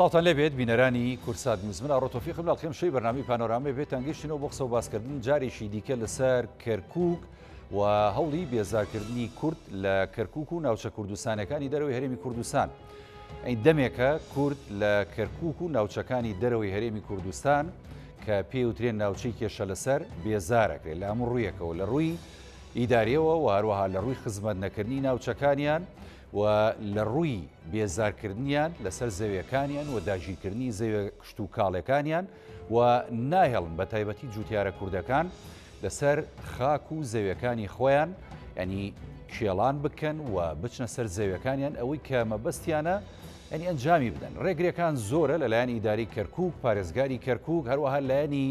سڵاوتان لێبێت بینەرانی کوردسات نیوز من ئاڕۆ تۆفیقم لە ئەڵقەی شەوی بەرنامەی پانۆرامەی بێتان گەیشتینەوە بۆ قسە و باسکردن جارێکی دیکە لەسەر کەرکوک و هەوڵی بێزارکردنی کورد لە کەرکوک و ناوچە کوردستانەکانی دەرەوەی هەرێمی کوردستان. ئەی دەمێکە کورد لە کەرکوک و ناوچەکانی دەرەوەی هەرێمی کوردستان کە پێوترێن ناوچەی کێشە لەسەر بێزارەکرێت لە هەموو ڕوویەکەوە لە ڕووی ئیداریەوە و هەروەها لە ڕووی خزمەت نەکردنی ناوچەکانیان و لە ڕووی بێزارکردنیان لەسەر زەویەکانیان و داگیرکردنی زەویە کشتوکاڵیەکانیان و ناهێڵن بە تایبەتی جوتیارە کوردەکان لەسەر خاک و زەویەکانی خۆیان ینی کێڵان بکەن و بچنە سەر زەویەکانیان ئەوەی کە مەبەستیانە ینی ئەنجامی بدەن ڕێگرەکان زۆرە لەلایەن ئیداری کەرکک پارێزگاری کەرکک هەروەها لایەنی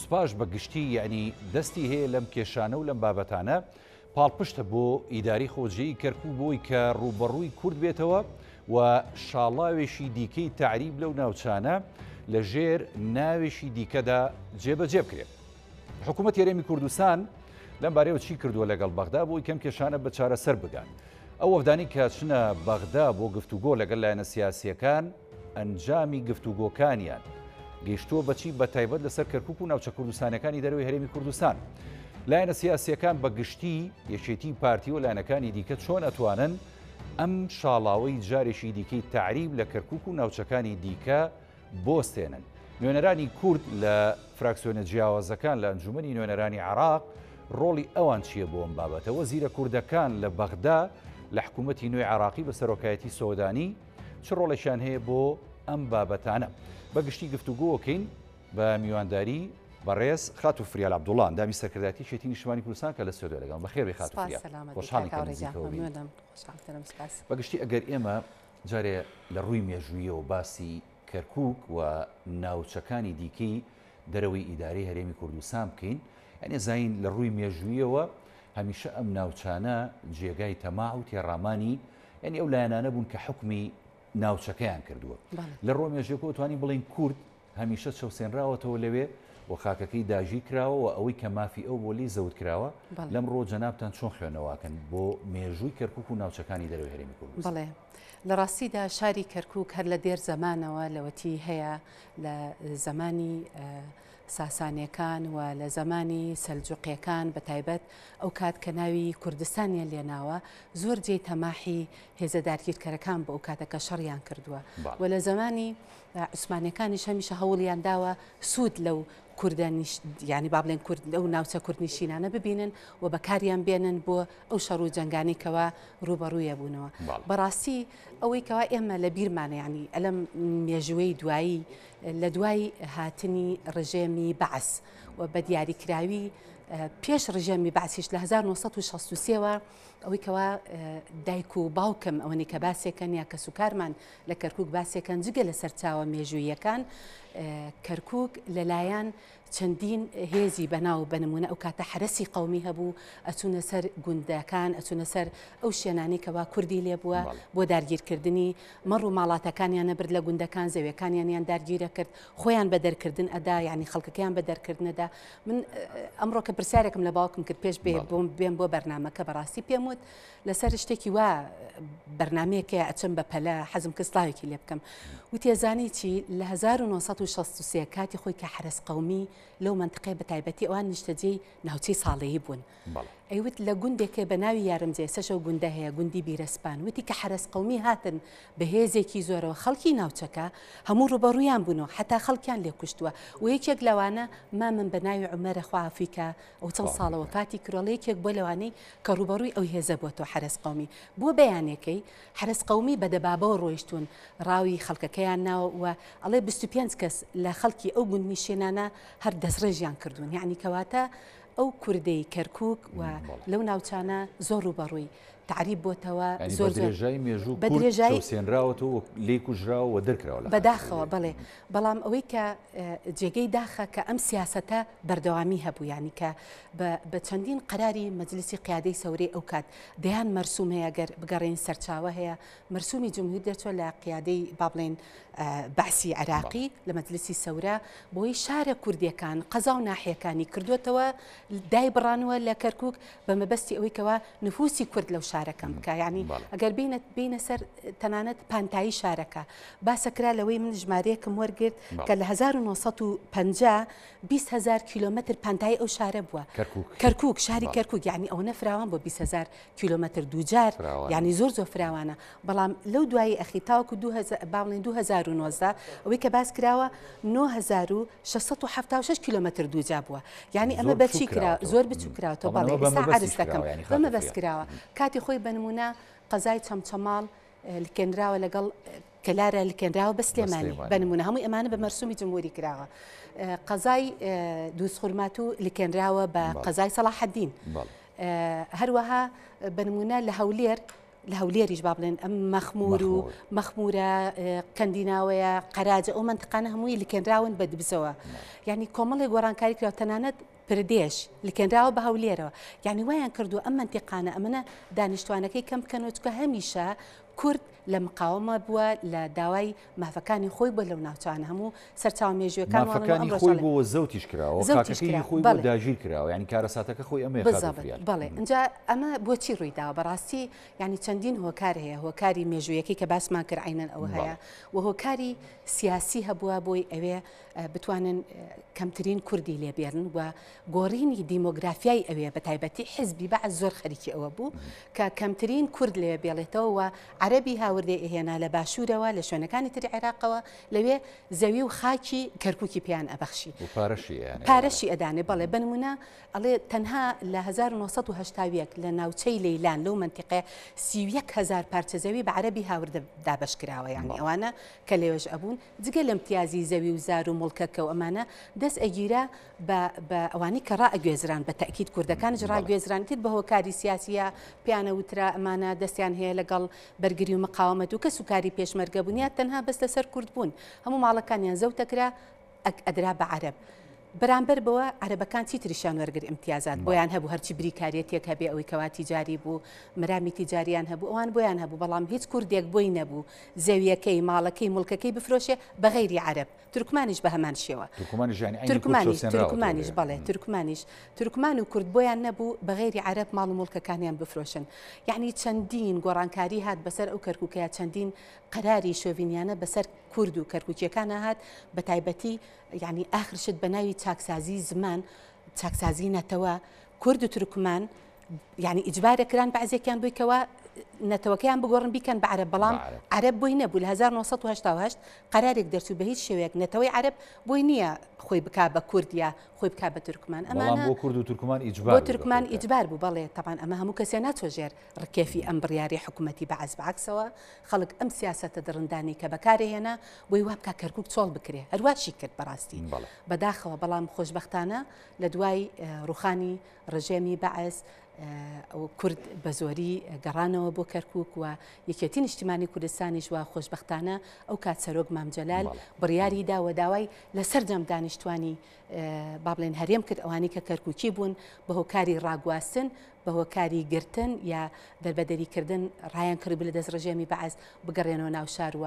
سوپاش بە گشتی یعنی دەستی هەیە لەم کێشانە و لەم بابەتانە پاڵپشتە بۆ ئیدارەی خۆجێی کەرکوک بۆی کە ڕووبەڕووی کورد بێتەوە و شاڵاوێکی دیکەی تەعریب لەو ناوچانە لە ژێر ناوێکی دیکەدا جێبەجێ بکرێت. حکوومەتی هەرێمی کوردستان لەم بارەیەوە چی کردووە لەگەڵ بەغدا بۆی کەم کێشانە بە چارەسەر بگات؟ ئەو وەفدانەی کە چنە بەغدا بۆ گفتوگۆ لەگەڵ لایەنە سیاسییەکان ئەنجامی گفتوگۆکانیان گەیشتووە بەچی بە تایبەت لەسەر کەرکک و ناوچە کوردستانەکانی دەرەوەی هەرێمی کوردستان. لایەنە سیاسیەکان بە گشتی یەکێتی پارتی و لایەنەکانی دیکە چۆن ئەتوانن ئەم شاڵاوەی جارێکی دیکەی تەعریب لە کەرکک و ناوچەکانی دیکە بۆستێنن. نوێنەرانی کورد لە فراکسیۆنە جیاوازەکان لە ئەنجومەنی نوێنەرانی عێراق ڕۆڵی ئەوان چییە بۆ ئەم بابەتە؟ وەزیرە کوردەکان لە بەغدا لە حکوومەتی نوێی عێراقی بە سەرۆکایەتی سۆدانی چ ڕۆڵێکیان هەیە بۆ ئەم بابەتانە؟ بە گشتی گفتوگۆکەین بە میوانداری بەڕێز خاتوو فریال عەبدوڵڵا ئەندامی سەرکردایەتی یەکێتی نیشتمانی کوردستان کە لە ستۆدیۆ لەگەڵم. بەخێر بێی خاتوو فریال. خۆشحاڵین کە نزیکەوە بین. بە گشتی ئەگەر ئێمە جارێ لە ڕووی مێژوویەوە باسی کەرکووک و ناوچەکانی دیکەی دەرەوەی ئیدارەی هەرێمی کوردستان بکەین، یانی ئەزانین لە ڕووی مێژوویەوە هەمیشە ئەم ناوچانە جێگای تەماع و تێڕامانی یانی ئەو لایەنانە بوون کە حوکمی ناوچەکەیان کردووە. لە ڕووە مێژوویەکەوە توانین بڵێین کورد هەمیشە چەوسێنراوەتەوە لەوێ و خاکەکەی داگیر کراوە و ئەوەی کە مافی ئەو بووە لێی زەوت کراوە، لەم ڕووە جەنابتان چۆن خوێندنەوەکەن بۆ مێژووی کەرکووک و ناوچەکانی دەرەوەی هەرێمی کوردستان؟ بەڵێ، لە ڕاستیدا شاری کەرکووک هەر لە دێر زەمانەوە لەوەتی هەیە لە زەمانی ساسانیەکان و لە زەمانی سەلجوقیەکان بە تایبەت ئەو کات کە ناوی کوردستانیان لێناوە زۆر جێی تەماحی هێزە دارگیرکەرەکان بۆ ئەو کاتە کە شەڕیان کردووە و لە زەمانی عوسمانیەکانیش هەمیشە هەوڵیان داوە سوود لەو کوردە یانی با بڵێن کورد لەو ناوچە کوردنشینانە ببینن و بەکاریان بێنن بۆ ئەو شەڕ و جەنگانی کەوا ڕووبەڕوویە بوونەوە. بەڕاستی ئەوەی کەوا ئێمە لە بیرمانە یانی ئەلەم مێژووەی دوایی لە دوای هاتنی ڕژێمی بەعس و بە دیاریکراوی پێش ڕژێمی بەعسیش لە 1963 وە ئەوەی کەوا دایک و باوکم ئەوەنی کە باسێکەن یا کەسوکارمان لە کەرکوک باسێکەن جگە لە سەرچاوە مێژوویەکان کەرکوک لەلایەن چەندین هێزی بەناو بە نمونە ئەو کاتە حەرەسی قەومی هەبوو ئەچوونە سەر گوندەکان ئەچوونە سەر ئەو شوێنانەی کەوا کوردی لێبووە بۆ دارگیرکردنی مەڕ و ماڵاتەکانیان نەبرد لە گوندەکان زەویەکانیانیان دارگیرە کرد خۆیان بە دەرکردن ئەدا یعنی خەڵکەکەیان بە دەرکردنەدا من ئەمڕۆ کە پرسیارێکم لە باوکم کرد پێش بێ بۆم بێم بۆ بەرنامەکە بەڕاستی پێم وت لەسەر شتێکی وا بەرنمەیەکەیە ئەچم بە پەلە حەزم کرد سڵاوێکی لێ بکەم وتی زانی چی لە 1963 کاتی خۆی کە حەرەس قەومی لەو مەنتقەیە بە تایبەتی ئەوان نیشتەجێی ناوچەی ساڵەیی بوون ئەیوت لە گوندێکێ بە ناوی یارمجێ سەشەو گوندە هەیە گوندی بیرەسپان وتی کە حەرەس قەومی هاتن بە هێزێکی زۆرەوە خەڵکی ناوچەکە هەموو ڕوبەڕویان بوونەوە حتا خەڵکیان لێ کوشتووە و یەکێک لەوانە مامم بە ناوی عومەرە خوا عەفوی کا ئەو چەند ساڵە وەفاتی کردووە یەکێک بووە لەوانەی کە ڕووبەڕووی ئەو هێزە بووەتەوە حەرەس قەومی بۆ بەیانەکەی حەرەس قەومی بە دەبابەوە ڕۆیشتوون ڕاوی خەڵکەکەیان ناوە و ئەڵێ 25 کەس لە خەڵکی ئەو گوندنشینانە هەر دەستڕێژیان کردوون یعنی کەواتە ئەو کوردەی کەرکوک و لەو ناوچانە زۆر ڕووبەڕووی تەعریب بۆتەوە زۆر زۆر درێژای مێژوو بە درێژای چەوسێنراوەتەوە و لێی کوژراوە و دەرکراوە لە بەداخەوە بەڵێ بەڵام ئەوەی کە جێگەی داخە کە ئەم سیاسەتە بەردەوامی هەبوو یانی کە بە چەندین قەراری مەجلیسی قیادەی سەورەی ئەو کات دەیان مەرسوم هەیە گەر بگەڕێین سەرچاوە هەیە مەرسومی جمهوری دەرچوە لە قیادەی با بڵێین بەعسی عێراقی لە مەجلیسی سەورە بۆی شارە کوردیەکان قەزا و ناحیەکانی کردوێتەوە دایبڕانوە لە کەرکک بە مەبەستی ئەوەی کەوا نفوسی کورد لەو شار. شارەکەم بکە یعنی ئەگەر بینە بینە سەر تەنانەت پانتایی شارەکە باسە کرا لەوەی من ژمارەیەکم وەرگرت کە لە 1950 20هزار کیلومتر پانتایی ئەو شارە بووە کەرکک شاری کەرکک یعنی ئەوەنە فراوان بۆ 20هزار کیلومتر دووجار یعنی زۆر زۆر فراوانە بەڵام لەو دوایی ئەخی تاوەکو با بڵێین 2019 ئەوەی کە باس کراوە 9676 کیلومتر دووجا بووە یعنی ئەمە بەچی کرا زۆر بچوو کراوەتەوە بەڵێ ئێستا عەرز دەکەم بەمە بەس کراوە کاتی خۆی بە نمونە قەزای چەمچەماڵ لکێنراوە لەگەڵ کەلارە لکێنراوە بە سلێمانی بە نمونە هەمووی ئەمانە بە مەرسومی جمهوری کراوە قەزای دووزخورماتوو لکێنراوە بە قەزای سەڵاحەدین هەروەها بە نمونە لە هەولێر لە هەولێریش با بڵێن ئەم مەخمور و مەخمورە کەندیناوەیە قەراجە ئەو منتقانە هەمووی لکێنراون بە دبزەوە یعنی کۆمەڵێک گۆڕانکاری کرا تەنانەت پردێش لکێنراوە بە هەولێرەوە یعنی وایان کردو ئەم منتیقانە ئەمنە دانیشتوانەکەی کەم بکەنەوە چکە هەمیشە کورد لە مقاومە بووە لە داوای مافەکانی خۆی بووە لەو ناوچانە هەموو سەرچاوە مێژوویەکان وانن و مافەکانی ئەمڕۆش خۆی ئەڵێن بۆ زەوتیش کراوە، زەوتیش خاکەکەی کرا خۆی بۆ بەڵێ. داگیر کراوە، یانی کارەساتەکە خۆی ئەمەیە خاتوو بالضبط فریال. بەڵێ ئینجا ئەمە بۆچی ڕووی داوە بەڕاستی یانی چەندین هۆکار هەیە هۆکاری مێژوویەکەی کە باسمان کرد عەینەن ئەوە بەڵێ. هەیە و هۆکاری سیاسی هەبووە بۆی ئەوێ بتوانن کەمترین کوردی لێ بێنن و گۆڕینی دیمۆگرافیای ئەوێ بە تایبەتی حزبی بەعس زۆر خەریکی ئەوە بوو کە کەمترین کورد لەوێ بێڵێتەوە و عەرەبی هاوردەی ئەهێنا لە باشوورەوە لە شوێنەکانی تری عێراقەوە لەوێ زەوی و خاکی کەرکوکی پێیان ئەبەخشی و پارەشی ئەیانێ پارەشی ئەدانێ بەڵێ بە نمونە ئەڵێ تەنها لە 1981 لە ناوچەی لەیلان لەو مەنتیقەیە 31 هەزار پارچە زەوی بە عەرەبی هاوردە دابەش کراوە یانی ئەوانە کە لەوێش ئەبوون جگە لە امتیازی زەوی و زار و موڵکەکە و ئەمانە دەست ئەگیرا بە بە ئەوانەی کە ڕائەگوێزران بە تەئکید کوردەکانیش ڕاگوێزران تر بە هۆکاری سیاسیە پێیان ئەوترا ئەمانە دەستیان هەیە لەگەڵ بەرگری و مقاومەت و کەس و کاری پێشمەرگە بوون یا تەنها بەس لەسەر کورد بوون هەموو ماڵەکانیان زەوتەکرا ئەدرا بە عەرەب. بەرامبەر بەوە عەرەبەکان چیتریشیان وەرگر ئیمتیازات بۆیان هەبوو هەرچی بریکاریەتێک هەبێ ئەوەی کەوا تیجاری بوو مرامی تیجاریان هەبوو ئەوان بۆیان هەبوو بەڵام هیچ کوردێک بۆی نەبوو زەویەکەی ماڵەکەی موڵکەکەی بفرۆشێ بە غەیری عەرەب تورکمانیش بە هەمان شێوە تورکمانیش یانی عەینی کورد تورکمانیش چەوسێنراوەتەوە تورکمانیش لێرە. بەڵێ تورکمانیش تورکمان و کورد بۆیان نەبوو بە غەیری عەرەب ماڵ و موڵکەکانیان بفرۆشن یانی چەندین گۆڕانکاری هات بەسەر ئەو کەرکوکەیا چەندین قەراری شۆڤینیانە بەسەر کورد و کەرکوکیەکانا هات بە تایبەتی یانی ئاخر شت بە ناوی چاکسازی زمان چاکسازی نەتەوە کورد و تورکمان یانی ئیجبارە کران بەعزێکیان بووی کەوا نەتەوەکەیان بگۆڕن بیکەن بە عەرەب بەڵام عەرەب بۆی نەبوو لە 1970 قەرارێک دەرچوو بە هیچ شێوەیەک نەتەوەی عەرەب بۆی نییە خۆی بکا بە کورد یا خۆی بکا بە تورکمان ئەمانە بۆ کورد و تورکمان ئیجبار بۆ تورکمان ئیجبار بوو بەڵێ تەبان ئەمە هەموو کەسێ ناچۆ ژێر ڕکێفی ئەم بڕیاری حکوومەتی بەعس بەعکسەوە خەڵک ئەم سیاسەتە دڕندانەی کە بەکارێ هێنا بۆی وا بکا کەرکوک چۆڵ بکرێ هەرواشی کرد بەڕاستی بەداخەوە بەڵام خۆشبەختانە لە دوای ڕوخانی ڕژێمی بەعس کورد بە زۆری گەڕانەوە بۆ کەرکک و یەکێتی نیشتیمانی کوردستانیش و خۆشببختانە ئەو کات سەرۆک مامجلال بڕیاری دا و داوای لە سەرجەم دانیشتوانی با بڵێن هەرێم کرد ئەوانەی کە کەرکوکی بوون بە هۆکاری ڕاگواستن بە هۆکاری گرتن یا دەربەدەری کردن ڕایان کردبوو لە دەست ڕژێمی بەعس بگەڕێنەوە ناو شار و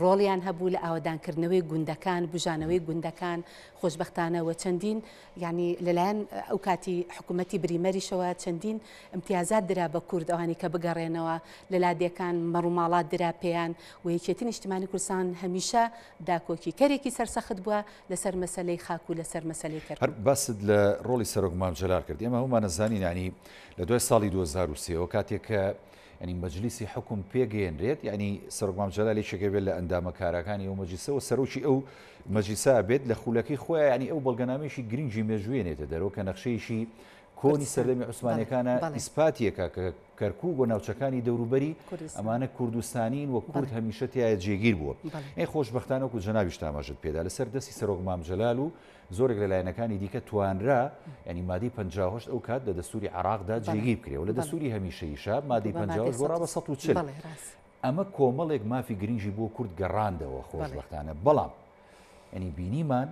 ڕۆڵیان هەبوو لە ئاوەدانکردنەوەی گوندەکان بژانەوەی گوندەکان خۆشبەختانە و چەندین یعنی لەلایەن ئەو کاتی حکوومەتی بریمەریشەوە چەندین امتیازات درا بە کورد ئەوانی کە بگەڕێنەوە لە لادێکان مەڕوماڵات درا پێیان و یەکێتی نیشتمانی کوردستان هەمیشە داکۆکیکەرێکی سەرسەخت بووە لەسەر مەسەلەی خاک و لەسەر مەسەلەی هەر کەرکوک. باست لە ڕۆڵی سەرۆک مام جەلال کرد، ئێمە هەموومان ئەزانین یانی لە دوای ساڵی 2003 ەوە کاتێک کە یانی مەجلیسی حوکم پێگەیەنرێت یانی سەرۆک مام جەلال یەکێکە بێت لە ئەندامە کاراکانی ئەو مەجلیسە و سەرۆکی ئەو مەجلیسە بێت لە خولەکەی خۆیان یانی ئەو بەڵگەنامەیەکی گرنگی مێژوویە نێتە دەرەوە کە نەخشەیەکی کۆنی کوردستان سەردەمی بەڵێ عوسمانیەکانە بەڵێ. ئیسپاتیەکە کە کەرکوک و ناوچەکانی دەوروبەری کوردستان. ئەمانە کوردستانین و کورد بەڵێ. هەمیشە تیایا جێگیر بووە. بەڵێ. ئەی خۆشبەختانە وەکو جەنابیشت ئاماژەت پێدا لەسەر دەستی سەرۆک مام جەلال و زۆرێک لە لایەنەکانی دیکە توانرا یانی مادەی 58 ئەو کات لە دەستوری عێراقدا بەڵێ. جێگیر بکرێ و لە بەڵێ. دەستوری هەمیشەییشا مادەی بە مادەی 58 گۆڕا بە 140. بەڵێ ڕاست. ئەمە کۆمەڵێک مافی گرنگی بۆ کورد گەڕاندەوە بەڵێ. خۆشبەختانە بەڵام یانی بینیمان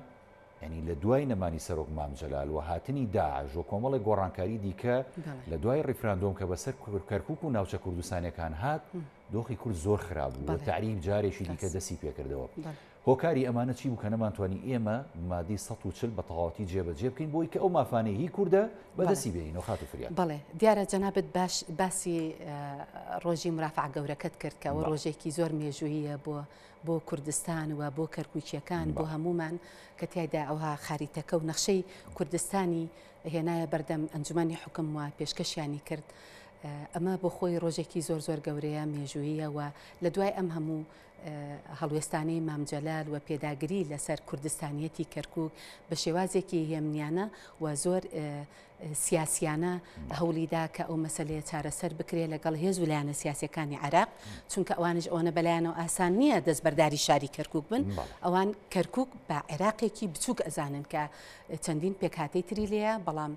یانی لە دوای نەمانی سەرۆک مام جەلال و هاتنی داعش و کۆمەڵێک گۆڕانکاری دیکە لە دوای ڕیفراندۆم کە بەسەر کەرکوک و ناوچە کوردستانیەکان هات دۆخی کورد زۆر خراپ بوو و تەعریب جارێکی دیکە دەستی پێکردەوە. هۆکاری ئەمانە چی بوو کە نەمانتوانی ئێمە مادەی 140 بە تەواوەتی جێبەجێ بکەین بۆی کە ئەو مافانەی هی کوردە بەدەستی بێنینەوە خاتوو فریاد؟ بەڵێ دیارە جەنابت باش باسی ڕۆژی مرافعە گەورەکەت کرد کە ئەوە ڕۆژێکی زۆر مێژووییە بۆ بۆ کوردستان و بۆ کەرکووکییەکان بۆ هەموومان کە تیایدا ئەوها خاریتەکە و نەخشەی کوردستانی هێنایە بەردەم ئەنجومەنی حوکم و پێشکەشیانی کرد. ئەمە بۆ خۆی ڕۆژێکی زۆر زۆر گەورەیە مێژوویە و لە دوای ئەم هەموو هەڵوێستانەی مام جەلال و پێداگری لەسەر کوردستانیەتی کەرکوک بە شێوازێکی هێمنیانە و زۆر سیاسیانە هەوڵیدا کە ئەو مەسەلەیە چارەسەر بکرێت لەگەڵ هێز و لایەنە سیاسەکانی عێراق چونکە ئەوانش ئەوەنە بەلایەنەوە ئاسان نییە دەستبەرداری شاری کەرکک بن ئەوان کەرکک بە عێراقێکی بچووک ئەزانن کە چەندین پێکهاتەی تری لێیە بەڵام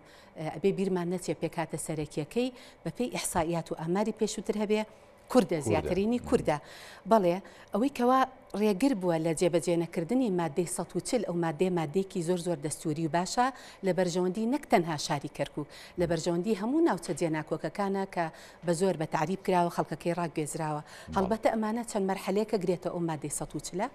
ئەبێ بیرمان نەچێ پێکهاتە سەرەکیەکەی بەپێی ئیحسائیات و ئاماری پێشووتر هەبێ کوردە زیاترینی کوردە بەڵێ ئەوەی کەوا ڕێگر بووە لە جێبەجێ نەکردنی مادەی 140 ئەو مادەیە مادەیەکی زۆر زۆر دەستوری و باشە لە بەرژەوەندی نەک تەنها شاری کەرکوک لە بەرژەوەندی هەموو ناوچە جێناکۆکەکانە کە بە زۆر بە تەعریب کراوە خەڵکەکەی ڕاگوێزراوە هەڵبەتە ئەمانە چەند مەرحەلەیەکە گرێتە ئەو مادەی 140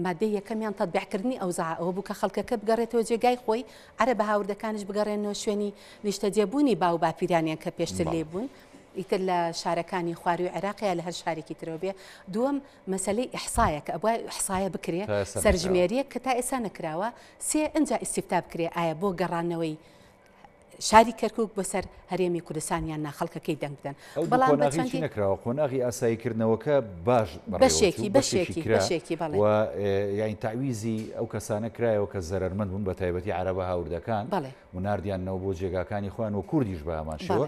مادەی یەکەمیان تەتبیعکردنی ئەوزاعە ئەوە بوو کە خەڵکەکە بگەڕێتەوە جێگای خۆی عەرەبە هاوردەکانیش بگەڕێنەوە شوێنی نیشتەجێبوونی باو باپیرانیان کە پێشتر لێی بوون ئیتر لە شارەکانی خواروی عێراق یا لە هەر شارێکی ترەوە بێ. دووەم مەسەلەی ئیحسایە کە ئەبوایە ئیحسایە بکرێ، سەرژمێرییەک کە تا ئێستا نەکراوە. سێ ئنجا ئیستیفتا بکرێ ئایا بۆ گەڕانەوەی شاری کەرکوک بۆ سەر هەرێمی کوردستان یان نا خەڵکەکەی دەنگ بدەن. ئەو دوو بەڵام بە قۆناغەی چی چەندین نەکراوە؟ قۆناغی ئاساییکردنەوەکە باش بەڕێوە بەشێکی چوو، بەشێکی بەشێکی کرا بەشێکی بەڵێ. و یانی تەعویزی ئەو کەسانە کرایەوە کە زەرەرمەند بوون بە تایبەتی عەرەبە هاوردەکان. بەڵێ. و ناردیاننەوە بۆ جێگاکانی خۆیان و کوردیش بە هەمان شێوە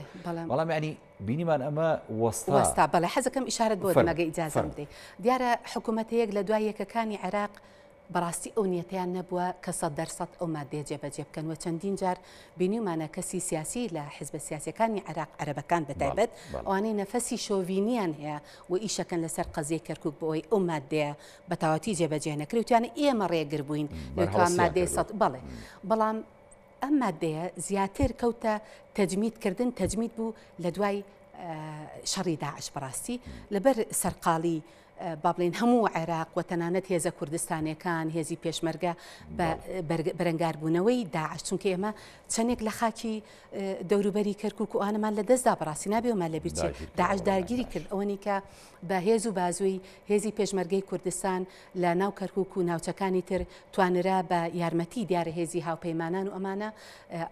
بەڵام یانی بینیمان ئەمە وەستا وەستا بەڵێ حەزەکەم ئیشارەت بۆ دەم ئەگەر ئیجازەم بدەی دیارە حکوومەتە یەک لە دوای یەکەکانی عێراق بەڕاستی ئەو نیەتەیان نەبووە کە 100% ئەو مادەیە جێبەجێ بکەن و چەندین جار بینیومانە کەسی سیاسی لە حزبە سیاسەکانی عێراق عەرەبەکان بەتایبەت ئەوانەی نەفەسی شۆڤینیان هەیە و ئیشەکەن لەسەر قەزیەی کەرکک بۆ ئەوەی ئەو مادەیە بە تەواوەتی جێبەجێ نەکرێ وتیانە ئێمە ڕێگر بووین لەوێ مادەی سەد بەڵێ بەڵام ئەم مادەیە زیاتر کەوتە تەجمید کردن تەجمید بوو لە دوای شەڕی داعش بەڕاستی لەبەر سەرقاڵی با بڵێین هەموو عێراق و تەنانەت هێزە کوردستانەکان هێزی پێشمەرگە بە بەرەنگاربوونەوەی داعش چونکە ئێمە چەندێک لە خاکی دەوروبەری کەرکک و ئانەمان لە دەستدا بەڕاستی نابێ ومان لە بیرچێ داعش داگیری کرد ئەوەنی کە بە هێز و بازووی هێزی پێشمەرگەی کوردستان لە ناو کەرکوک و ناوچەکانی تر توانرا بە یارمەتی دیارە هێزی هاوپەیمانان و ئەمانە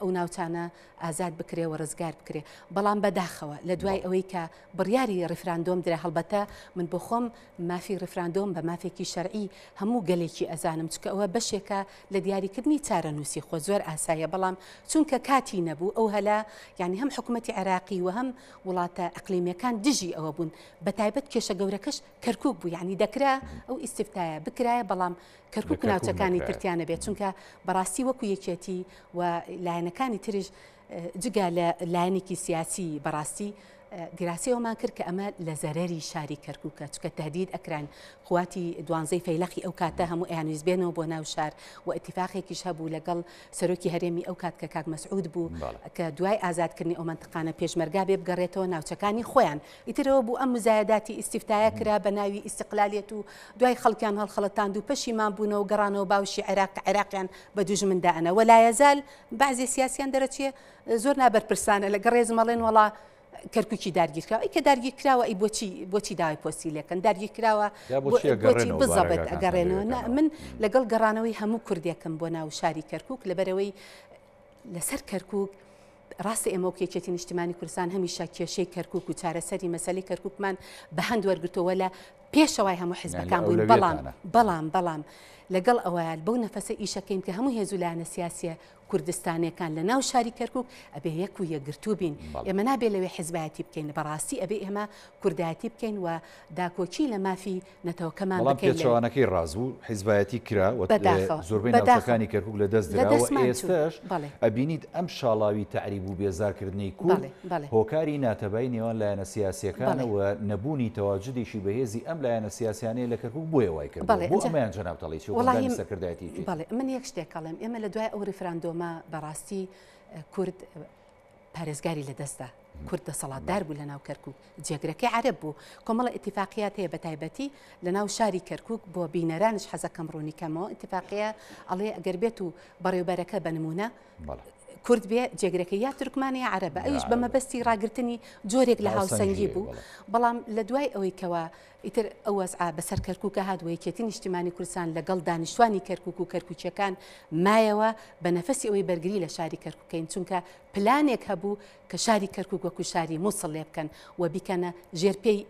ئەو ناوچانە ئازاد بکرێ و ڕزگار بکرێ بەڵام بەداخەوە لە دوای ئەوەی کە بڕیاری ڕیفراندۆم درا هەڵبەتە من بۆ خۆم مافی ڕیفراندۆم بە مافێکی شەرعی هەموو گەلێکی ئەزانم چونکە ئەوە بەشێکە لە دیاریکردنی چارەنووسی خۆ زۆر ئاساییە بەڵام چونکە کاتی نەبوو ئەو هەلا یانی هەم حکوومەتی عێراقی و هەم وڵاتە ئەقلیمیەکان دژی ئەوە بوون بەتایبەت کێشە گەورەکەش کەرکوک بوو یانی دەکرا ئەو ئیستفتایە بکرایە بەڵام کەرکوک و ناوچەکانی ترتیان نەبێت چونکە بەڕاستی وەکو یەکێتی و لایەنەکانی تریش جگە لە لایەنێکی سیاسی بەڕاستی دیراسی ئەومان کرد کە ئەمە لە زەرەری شاری کەرکووکە چکە تهدید ئەکران قواتی دوانزەی فەیلەقی ئەو کاتە هەموو ئەیانویست بێنەوە بۆ ناو شار و ئیتیفاقێکیش هەبوو لەگەڵ سەرۆکی هەرێمی ئەو کات کە کاک مەسعود بوو کە دوای ئازادکردنی ئەو مەنتقانە پێشمەرگا بێ بگەڕێتەوە ناوچەکانی خۆیان ئیترەوە بوو ئەم مزایەداتی ئیستیفتایە کرا بە ناوی ئیستقلالیەت و دوای خەڵکیان هەڵخەڵەتاند و پەشیمان بوونەوە گەڕانەوە باوشی عێراق کە عێراقیان بە دوژمن دائەنا وە لایەزال بەعزێ سیاسیان دەرەچێ زۆر نابەرپرسانە لەگەڵ ڕێزم ئەڵێن وەڵا کەرکوکی دارگیر کراوە ئەی کە دارگیر کراوە ئەی بۆچی بۆچی داوای پۆستی لێکەن دارگیر کراوە یا بۆچی ئەگەڕێنەوە بزەبت بارەگاکانتان ئەگەڕێنەوە نا لەوێ من لەگەڵ گەڕانەوەی هەموو کوردێکم بۆ ناو شاری کەرکوک لەبەرەوەی لەسەر کەرکوک ڕاستە ئێمە وەک یەکێتی نیشتیمانی کوردستان هەمیشە کێشەی کەرکوک و چارەسەری مەسەلەی کەرکوکمان بە هەند وەرگرتووە لە پێشەوای هەموو حزبەکان بووین بەڵام بەڵام بەڵام لەگەڵ ئەوەیان بەو نەفەسە ئیشەکەین کە هەموو هێز و لایەنە سیاسیە کوردستانیەکان لە ناو شاری کەرکوک ئەبێ یەک و یەکگرتوو بین ئێمە نابێ لەوێ حزبایەتی بکەین بەڕاستی ئەبێ ئێمە کوردایەتی بکەین و داکۆکی لە مافی نەتەوەکەمان بەڵام بکەین لەوێ. پێچەوانەکەی ڕاست بوو، حیزبایەتی کرا و بەداخەوە. زۆربەی بەداخەوە. ناوچەکانی کەرکوک لە دەست لە درا و دەستمان چوو. ئێستەش بەڵێ. ئەبینیت ئەم شاڵاوی تەعریب و بێزارکردنەی کورد بەڵێ. بەڵێ. هۆکاری ناتەبایی نێوان لایەنە سیاسییەکانە بەڵێ. و نەبوونی تەواجودێکی بەهێزی ئەم لایەنە سیاسیانەیە لە کەرکوک بۆیە وای کردووە. بەڵێ. بۆ ئینجا ئەمەیان جەنابت ئەڵێی چی وەک وەڵاهی ئەندامی سەرکردایەتی یەکێتی؟ بەڵێ. من یەک شتێک ئەڵێم ئێمە لە دوای ئەو ڕیفراندۆمە بەڕاستی کورد. پارێزگاری لەدەستدا. کورد دەسەڵاتدار بوو لەناو کەرکوک، جێگرەکەی عەرەب بوو. کۆمەڵە ئیتیفاقیات هەیە بەتایبەتی لەناو شاری کەرکوک بۆ بینەرانش حەزەکەم ڕوونی کەمەوە، ئیتیفاقیە ئەڵێ ئەگەر بێت و بەڕێوبەرەکە بە نموونە کورد بێ جێگرەکەی یا تورکمانە یا عەرەبە، ئەویش بە مەبەستی ڕاگرتنی جۆرێک لە هاوسەنگی بوو. بەڵام لە دوای ئەوەی کەوا ئیتر ئەو وەزعە بەسەر کەرکوکا هات و یەکێتی نیشتیمانی کوردستان لەگەڵ دانیشتوانی کەرکوک و کەرکوکیەکان مایەوە بە نەفەسی ئەوەی بەرگری لە شاری کەرکوک کەین چونکە پلانێک هەبوو کە شاری کەرکوک وەکو شاری موسڵ لێ بکەن و بیکەنە ژێر پێی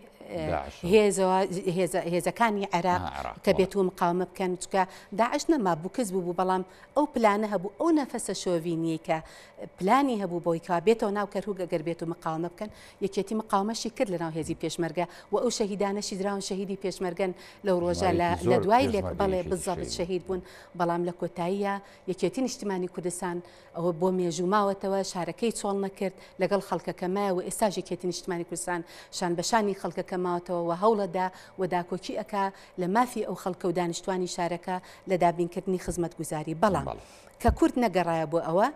هێزەوە هێزەکانی عێراق کە بێت و مقاومە بکەن چکە داعش نەما بوو کز بوو بوو بەڵام ئەو پلانە هەبوو ئەو نەفەسە شۆڤینیەی کە پلانی هەبوو بۆی کەوا بێتەوە ناو کەرکوک ئەگەر بێت و مقاومە بکەن یەکێتی مقاومەشی کرد لەناو هێزی پێشمەرگە و ئەو شەهیدانەشی دراون شەهیدی پێشمەرگەن لەو ڕۆژە لە دوای لێک بەڵێ بزەبت شەهید بوون بەڵام لە کۆتاییە یەکێتی نیشتمانی کوردستان ئەوە بۆ مێژوو ماوەتەوە، شارەکەی چۆڵ نەکرد، لەگەڵ خەڵکەکە مایەوە، ئێستاش یەکێتی نیشتمانی کوردستان شان بە شانی خەڵکەکە ماوەتەوە و هەوڵەدا و داکۆکی ئەکا لە مافی ئەو خەڵکە و دانیشتوانی شارەکە لە دابینکردنی خزمەتگوزاری. بەڵام کە کورد نەگەڕایە بۆ ئەوە،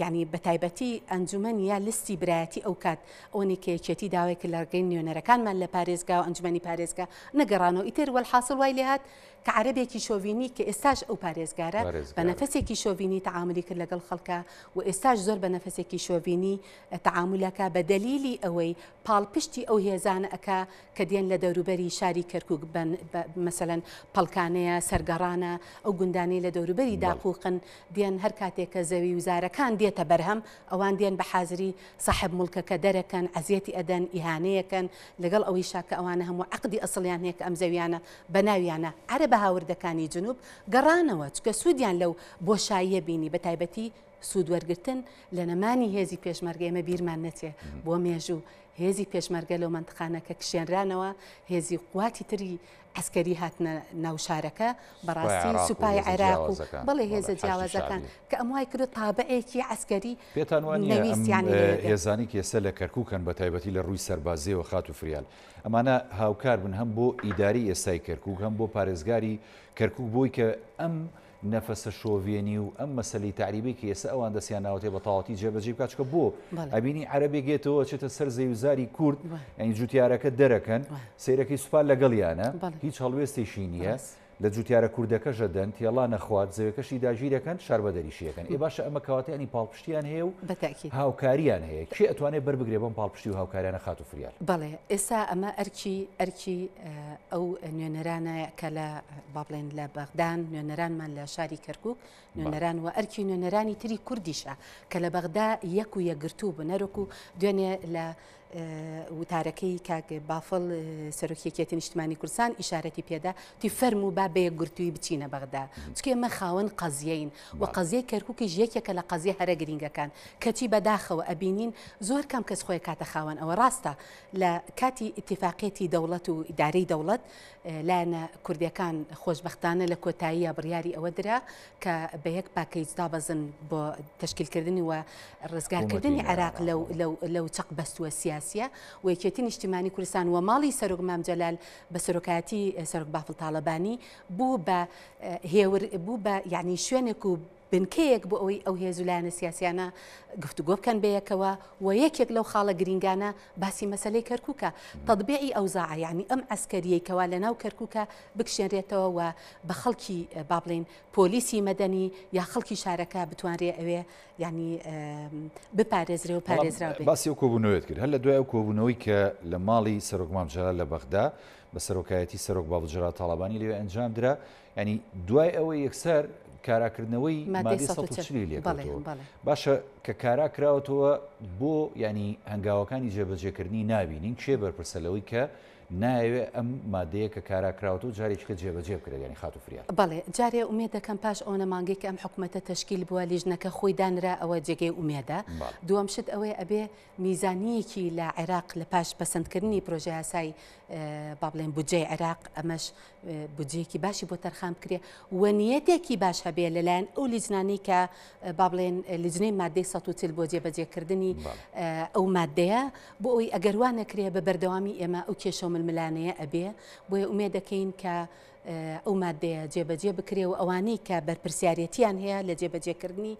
یانی بە تایبەتی ئەنجومەن یا لستی برایەتی ئەو کات ئەوەنی کە یەکێتی داوای کرد لە ڕێگەی نوێنەرەکانمان لە پارێزگا و ئەنجومەنی پارێزگا نەگەڕانەوە ئیتر وەلحاسڵ وای لێهات کە عەرەبێکی شۆڤینی کە ئێستاش ئەو پارێزگارە بە نەفەسێکی شۆڤینی تەعامولی کرد لەگەڵ خەڵکا و ئێستاش زۆر بە نەفەسێکی شۆڤینی تەعامول ئەکا بە دەلیلی ئەوەی پاڵپشتی ئەو هێزانە ئەکا کە دێن لە دەوروبەری شاری کەرکوک بە مەسەلەن پەڵکانەیە سەرگەڕانە ئەو گوندانەی لە دەوروبەری داقوقن دێن هەر کاتێک کە زەوی و زارەکان دێتە بەرهەم ئەوان دێن بە حازری ساحێب موڵکەکە دەرەکەن ئەزیەتی ئەدەن ئیهانەیەکەن لەگەڵ ئەوەیشا کە ئەوانە هەموو عەقدی ئەسڵیان هەیە کە ئەم زەویانە بە ناویانە عەرەبە هاوردەکانی جنوب گەڕانەوە چونکە سوودیان لەو بۆشاییە بینی بە تایبەتی سوود وەرگرتن لە نەمانی هێزی پێشمەرگە ئێمە بیرمان نەچێ بۆ مێژوو هێزی پێشمەرگە لەو مەنتقانە کە کشێنرانەوە هێزی قواتی تری عەسکەری هاتنە ناو شارەکە بەڕاستی سوپای عێراق و بەڵێ هێزە جیاوازەکان کە ئەم وای کرد تابعێکی عەسکەری پێتان وانیە ئەم نەویستیان لەوێ بێت. هێزانەی کە ئێستا لە کەرکوکن بە تایبەتی لە ڕووی سەربازیەوە خاتوو فریال ئەمانە هاوکار بن هەم بۆ ئیدارەی ئێستای کەرکوک هەم بۆ پارێزگاری کەرکوک بۆی کە ئەم نەفەسە شۆڤێنی و ئەم مەسەلەی تەعریبەی کە ئێستا ئەوان دەستیان ناوەتێ بە تەواوەتی جێبەجێ بکات چونکە بۆ ئەبینی عەرەبێک یەتەوە ئەچێتە سەر زەویوزاری کورد یانی جوتیارەکە دەرەکەن سەیرەکەی سوپا لەگەڵیانە هیچ هەڵوێستێکی نییە لە جوتیارە کوردەکەش ئەدەن تێڵا نەخوات زەویەکەشی داگیرەکەن شاربەدەریشی ئەکەن ئێ باشە ئەمە کەواتە یانی پاڵپشتیان هەیە و هاوکاریان هەیە کێ ئەتوانێت بەربگرێ بەم پاڵپشتی و هاوکاریانە خاتوو فریال؟ بەڵێ ئێستا ئەمە ئەرکی ئەرکی ئەو نوێنەرانە کە لە با بڵێن لە بەغدان نوێنەرانمان لە شاری کەرکک نوێنەران و ئەرکی نوێنەرانی تری کوردیشە کە لە بەغدا یەک و یەکگرتوو بن هەروەکو دوێنێ لە وتارەکەی کاک بافڵ سەرۆکی یەکێتی نیشتمانی کوردستان ئیشارەتی پێدا تی فەرموو با بە یەکگرتووی بچینە بەغدا چونکە ئێمە خاوەن قەزیەین و قەزیەی کەرکوکیش یەکێکە لە قەزیە هەرە گرینگەکان کەچی بەداخەوە ئەبینین زۆر کەم کەس خۆی کاتە خاوەن ئەوە ڕاستە لە کاتی ئیتیفاقیەتی دەوڵەت و ئیدارەی دەوڵەت لایەنە کوردیەکان خۆشبەختانە لە کۆتاییە بڕیاری ئەوە درا کە بە یەک پاکەیج دابەزن بۆ تەشکیلکردنی و ڕزگارکردنی عێراق لەو چەق بەستووە سیاسیە و یەکێتی نیشتیمانی کوردستان و ماڵی سەرۆک مام جەلال بە سەرۆکایەتی سەرۆک بافڵ تاڵەبانی بوو بە هێور بوو بە یعنی شوێنێک و بنکەیەک بۆ ئەوەی ئەو هێز و لایەنە سیاسیانە گفتوگۆ بکەن بەیەکەوە و یەکێک لەو خاڵە گرینگانە باسی مەسەلەی کەرکوکە تەتبیعی ئەوزاعە یانی ئەم عەسکەریەی کەوا لەناو کەرکوکە بکشێنرێتەوە و بە خەڵکی با بڵێین پۆلیسی مەدەنی یا خەڵکی شارەکە بتوانرێ ئەوێ یانی بپارێزرێ و پارێزراو بێ. باسی ئەو کۆبوونەوەیەت کرد هەر لە دوای ئەو کۆبوونەوەی کە لە ماڵی سەرۆک مام جەلال لە بەغدا بە سەرۆکایەتی سەرۆک بافڵ جەلال تاڵەبانی لەوێ ئەنجام درا یانی دوای ئەوە یەکسەر کاراکردنەوەی مادەی 140 لێکەوتەوە باشە کە کارا کراوەتەوە بۆ ینی هەنگاوەکانی جێبەجێکردنی نابینین کێ بەرپرسە لەوەی کە نایەوێ ئەم مادەیە کە کارا کراوەتەوە جارێکیکە جێبەجێ بکرێت ینی خاتوو فریاد. بەڵێ جارێ ئومێد دەکەم پاش ئەوەنە مانگەی کە ئەم حکومەتە تەشکیل بووە لیژنەکە خۆی دانرا ئەوە جێگەی ئومێدە دووەم شت ئەوەیە ئەبێ میزانیەکی لە عێراق لە پاش پەسەندکردنی پرۆژەیاسای با بڵێن بودجەی عێراق ئەمەش بودجەیەکی باشی بۆ تەرخان بکرێ و نیەتێکی باش هەبێ لەلایەن ئەو لیجنانەی کە با بڵێن لیجنەی مادەی 140 بۆ جێبەجێکردنی ئەو مادەیە بۆ ئەوی ئەگەر وا نەکرێ بە بەردەوامی ئێمە ئەو کێشە و ململانەیە ئەبێ بۆیە ئومێد دەکەین کە. ئەو مادەیە جێبەجێ بکرێ و ئەوانەی کە بەرپرسیارێتیان هەیە لە جێبەجێکردنی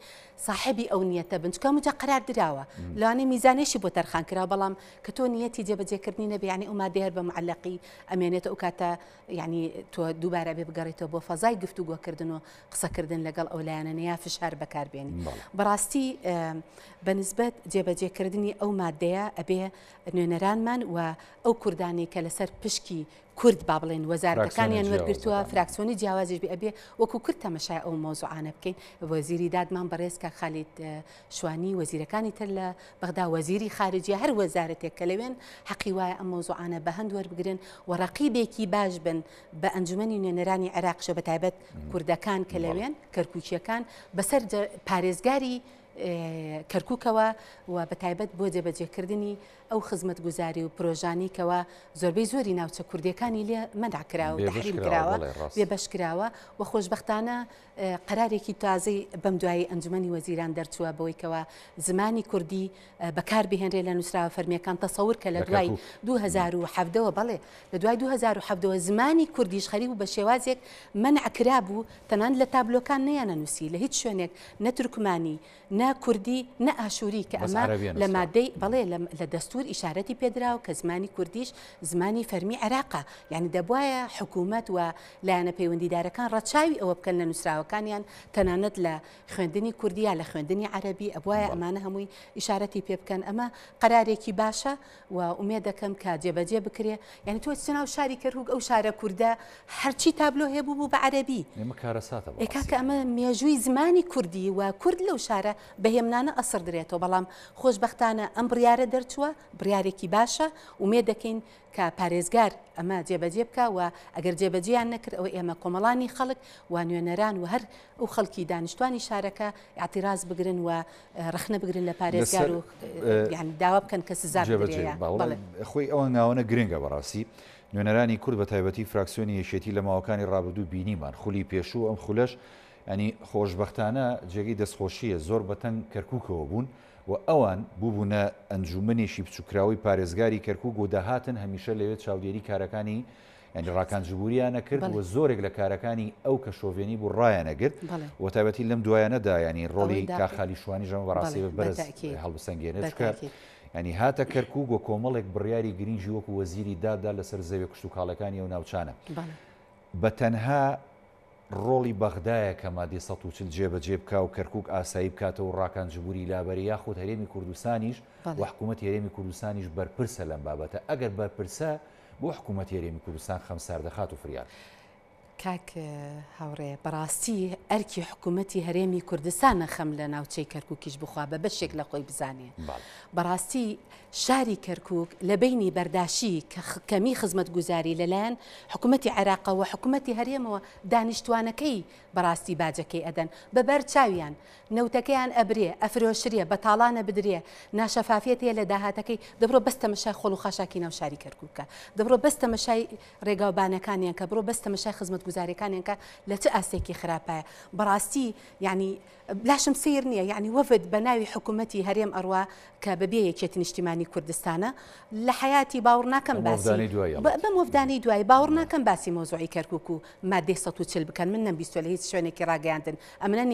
ساحێبی ئەو نیەتە بن چونکە هەموو جا قەرار دراوە لەوانەیە میزانێشی بۆ تەرخان کراوە بەڵام کە تۆ نیەتی جێبەجێکردنی نەبێ یعنی ئەو مادەیە هەر بە معەلەقی ئەمێنێتەوە ئەو کاتە یعنی تۆ دووبارە بێ بگەڕێتەوە بۆ فەزای گفتوگۆکردن و قسەکردن لەگەڵ ئەو لایەنە یا فشار بەکاربێنی بەڕاستی بە نسبەت جێبەجێکردنی ئەو مادەیە ئەبێ نوێنەرانمان و ئەو کوردانەی کە لەسەر پشکی کورد با بڵێن وەزارەتەکانیان وەرگرتووە فراکسیۆنی جیاوازیش بێ ئەبێ وەکو کورد تەمەشای ئەو مەوزوعانە بکەین وەزیری دادمان بەڕێز کاک خالید شوانی وەزیرەکانی تر لە بەغدا وەزیری خارجیە هەر وەزارەتێک کە لەوێن حەقی وایە ئەم مەوزوعانە بە هەند وەربگرن و ڕەقیبێکی باش بن بە ئەنجومەنی نوێنەرانی عێراقیشەوە بە تایبەت کوردەکان کە لەوێن کەرکوکییەکان بەسەر پارێزگاری کەرکوکەوە و بە تایبەت بۆ جێبەجێکردنی ئەو خزمەتگوزاری و پرۆژانەی کەوا زۆربەی زۆری ناوچە کوردیەکانی لێ مەنع کراوە و تەحریم کراوە بێبەش کراوە و خۆشبەختانە قەرارێکی تازەی بەم دوایی ئەنجومەنی وەزیران دەرچووە بەوەی کەوا زمانی کوردی بەکار بهێنرێ لە نووسراوە فەرمیەکان تەسەور کە لە دوای 2017ەوە بەڵێ لە دوای 2017ەوە زمانی کوردیش خەریک بوو بە شێوازێک مەنع کرابوو تەنانەت لە تابلۆکان نەیانەنووسی لە هیچ شوێنێک نە تورکمانی نە کوردی نە ئاشووری کە ئەمە لە مادەی بەڵێ لە دەستوور ئیشارەتی پێدراوە کە زمانی کوردیش زمانی فەرمی عێراقە یانی دەبوایە حکوومەت و لایەنە پەیوەندیدارەکان ڕەچاوی ئەوە بکەن لە نووسراوەکانیان تەنانەت لە خوێندنی کوردی یا لە خوێندنی عەرەبی ئەبوایە ئەمانە هەمووی ئیشارەتی پێ بکەن ئەمە قەرارێکی باشە و ئومێد دەکەم کە جێبەجێ بکرێ یانی تۆ چ ناو شاری کەرکوک ئەو شارە کوردە هەرچی تابلۆ هەبوو بوو بە عەرەبی ئێمە کارەساتە ئێ کاکە ئەمە مێژووی زمانی کوردی و کورد لەو شارە بە هێمنانە ئەسڕدرێتەوە بەڵام خۆشبەختانە ئەم بڕیارە دەرچووە بڕیارێکی باشە ئومێد دەکەین کە پارێزگار ئەمە جێبەجێ بکا و ئەگەر جێبەجێیان نەکرد ئەوە ئێمە کۆمەڵانی خەڵک و نوێنەران و هەر ئەو خەڵکی دانیشتوانی شارەکە ئیعتیراز بگرن و ڕەخنە بگرن لە پارێزگار و یان داوا بکەن کە سزا بدرێ. خۆی ئەو هەنگاوانە گرنگە بەڕاستی نوێنەرانی کورد بە تایبەتی فراکسیۆنی یەکێتی لە ماوەکانی ڕابردوو بینیمان خولی پێشوو ئەم خولەش ینی خۆشبەختانە جێگەی دەستخۆشیە زۆر بەتەنگ کەرکوکەوە بوون و ئەوان بووبوونە ئەنجومەنێکی بچووکراوەی پارێزگاری کەرکوک و دەهاتن هەمیشە لەوێ چاودێری کارەکانی یانی ڕاکان جبوریان ئەکرد و زۆرێک لە کارەکانی ئەو کە شۆڤێنی بوو ڕایان ئەگرت و تایبەتی لەم دوایانەدا یانی ڕۆڵی کاک خالی شوانیش ئەمە بەڕاستی بە بەرز هەڵبسەنگێنێت چونکە یانی هاتە کەرکوک و کۆمەڵێک بڕیاری گرنگی وەکو وەزیری داد دا لەسەر زەویە کشتوکاڵەکانی ئەو ناوچانە بە تەنها ڕۆڵی بەغدایە کە مادەی 140 جێبەجێ بکا و کەرکوک ئاسایی بکاتەوە و ڕاکان جبوری لابەرێ یاخود هەرێمی کوردستانیش و حکوومەتی هەرێمی کوردستانیش بەرپرسە لەم بابەتە ئەگەر بەرپرسە بۆ حکوومەتی هەرێمی کوردستان خەم ساردە خاتوو فریاد؟ کاک هاوڕێ بەڕاستی ئەرکی حکوومەتی هەرێمی کوردستانە خەم لە ناوچەی کەرکووکیش بخوا بە بەشێک لە خۆی بزانێ بەڕاستی شاری کەرکووک لە بەینی بەرداشی کە کەمی خزمەتگوزاری لەلایەن حکوومەتی عێراقەوە حکوومەتی هەرێمەوە دانیشتوانەکەی بەڕاستی باجەکەی ئەدەن بە بەر چاویان نەوتەکەیان ئەبرێ، ئەفرۆشرێ، بە تاڵان ئەبدرێ، ناشەفافیەت هەیە لە داهاتەکەی، دەبڕۆ بەس تەمەشای خۆڵ و خاشاکی ناو شاری کەرکوک بکە، دەبڕۆ بەس تەمەشای ڕێگاوبانەکانیان کە، بڕۆ بەس تەمەشای خزمەتگوزاریەکانیان کە لە چ ئاستێکی خراپایە. بەڕاستی یانی لاشم سەیر نیە یانی وەفد بە ناوی حکومەتی هەرێم ئەڕوا کە بە بێ یەکێتی نیشتیمانی کوردستانە لە حەیاتی باوڕ ناکەم باسی بەم وەفدانەی دوایی باوڕ ناکەم باسی مەوزوعی کەرکوک و مادەی 140 بکەن من نەمبیستوە لە هیچ شوێنێکی ڕاگەیاندن ئەمنە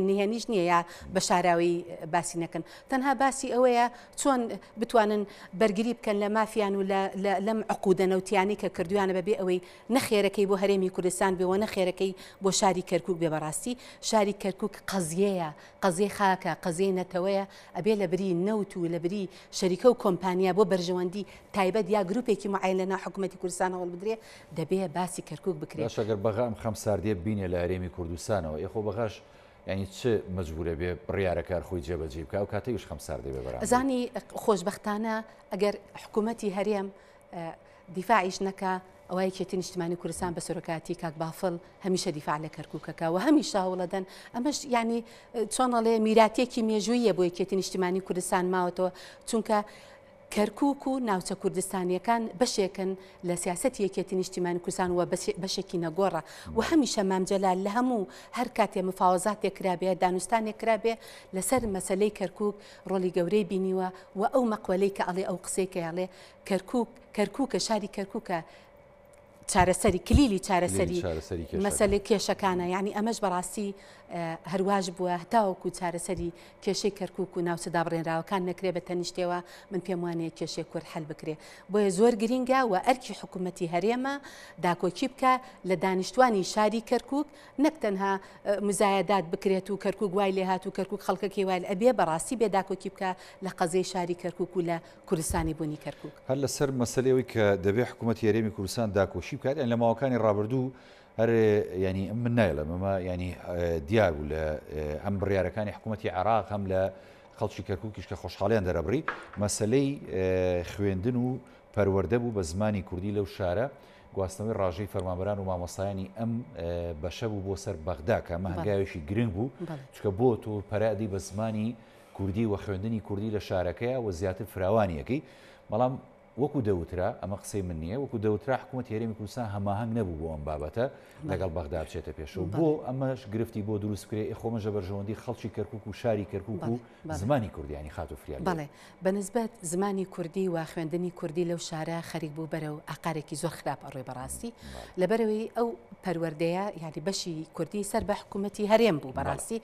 نهێنیش نییە یا بە شاراوەیی باسی نەکەن تەنها باسی ئەوەیە چۆن بتوانن بەرگری بکەن لە مافیان و لەم عقودە نەوتیانەی کە کردویانە بەبێ ئەوەی نەخێرەکەی بۆ هەرێمی کوردستان بێ و نەخێرەکەی بۆ شاری کەرکوک بێ بەڕاستی شاری کەرکوک قەزیەیە قەزیەی خاکە قەزیەی نەتەوەیە ئەبێ لە بری نەوت و لە بری شەریکە و کۆمپانیا بۆ بەرژەوەندی تایبەت یا گروپێکی معەیەن لە ناو حکومەتی کوردستان هەوڵ بدرێ دەبێ باسی کەرکوک بکرێ. باشە گەر بەغا ئەم خەم ساردیە ببینێ لە هەرێمی کوردستانەوە ئێ خۆ بەغاش یانی چ مەجبورە بێ بڕیارەکە هەر خۆی جێبەجێی بکا ئەو کاتەیش خەم سارد دەبێ بەرامبەری. ئەزانی خۆشبەختانە ئەگەر حکومەتی هەرێم دیفاعیش نەکا ئەوا یەکێتی نیشتمانی کوردستان بە سەرۆکایەتی کاک بافڵ هەمیشە دیفاع لە کەرکوک ئەکا و هەمیشە هەوڵەدەن ئەمەش یانی چۆن ئەڵێ میراتیەکی مێژوویە بۆ یەکێتی نیشتمانی کوردستان ماوەتەوە چونکە کەرکوک و ناوچە کوردستانیەکان بەشێکن لە سیاسەتی یەکێتی نیشتیمانی کوردستان و بەشێکی نەگۆڕە و هەمیشە مام جەلال لە هەموو هەر کاتێ مفاوەزاتێک کرابێ دانوستانێک کرابێ لەسەر مەسەلەی کەرکوک ڕۆڵی گەورەی بینیوە و ئەو مەقوەلەی کە ئەڵێ ئەو قسەی کە ئەڵێ کەرکوک کەرکوکە شاری کەرکوکە. چارەسەری کلیلی چارەسەری مەسەلەی کێشەکانە یانی ئەمەش بەڕاستی هەرواش بووە هەتاوەکو چارەسەری کێشەی کەرکک و ناوچە دابڕێنراوەکان نەکرێ بە تەنیشتەوە من پێم وانەیە کێشەی کورد حل بکرێ بۆیە زۆر گرینگە و ئەرکی حکوومەتی هەرێمە داکۆکی بکە لە دانیشتوانی شاری کەرکک نەک تەنها مزایەدات بکرێت و کەرکک وای لێهات و کەرکک خەڵکەکەی وای ئەبێ بەڕاستی بێ داکۆکی بکە لە قەزیەی شاری کەرکک و لە کوردستانی بوونی کەرکوک. هەر لەسەر مەسەلەی ئەوەی کە دەبێ حکوومەتی هەرێمی کوردستان داکۆکی بکات یانی لە ماوەکانی ڕابردوو هەر یانی من نایڵێم ئەمە یانی دیار بوو لە هەم بڕیارەکانی حکوومەتی عێراق هەم لە خەڵکی کەرکووکیش کە خۆشحاڵیان دەرەبڕی مەسەلەی خوێندن و پەروەردە بوو بە زمانی کوردی لەو شارە گواستنەوەی ڕاژەی فەرمانبەران و مامۆستایانی ئەم بەشە بوو بۆ سەر بەغدا کە ئەمە هەنگاوێکی گرنگ بوو چونکە بۆ تۆ پەرە ئەدەی بە زمانی کوردی و خوێندنی کوردی لە شارەکەیا و زیاتر فراوانی ئەکەی بەڵام وەکو دەوترا ئەمە قسەی من نییە وەکو دەوترا حکوومەتی هەرێمی کوردستان هەماهەنگ نەبوو بۆ ئەم بابەتە لەگەڵ بەغدا بچێتە پێشەوە بۆ ئەمەش گرفتی بۆ دروست بکرێ ئێ خۆمەژە بەرژەوەندی خەڵکی کەرکوک و شاری کەرکوک و زمانی کوردیانی خاتوو فریاد بەڵێ بە نسبەت زمانی کوردی و خوێندنی کوردی لەو شارە خەریک بوو بەرەو ئاقارێکی زۆر خراپ ئەڕۆی بەڕاستی لەبەرەوەی ئەو پەروەردەیە یعنی بەشی کوردی سەر بە حکوومەتی هەرێم بوو بەڕاستی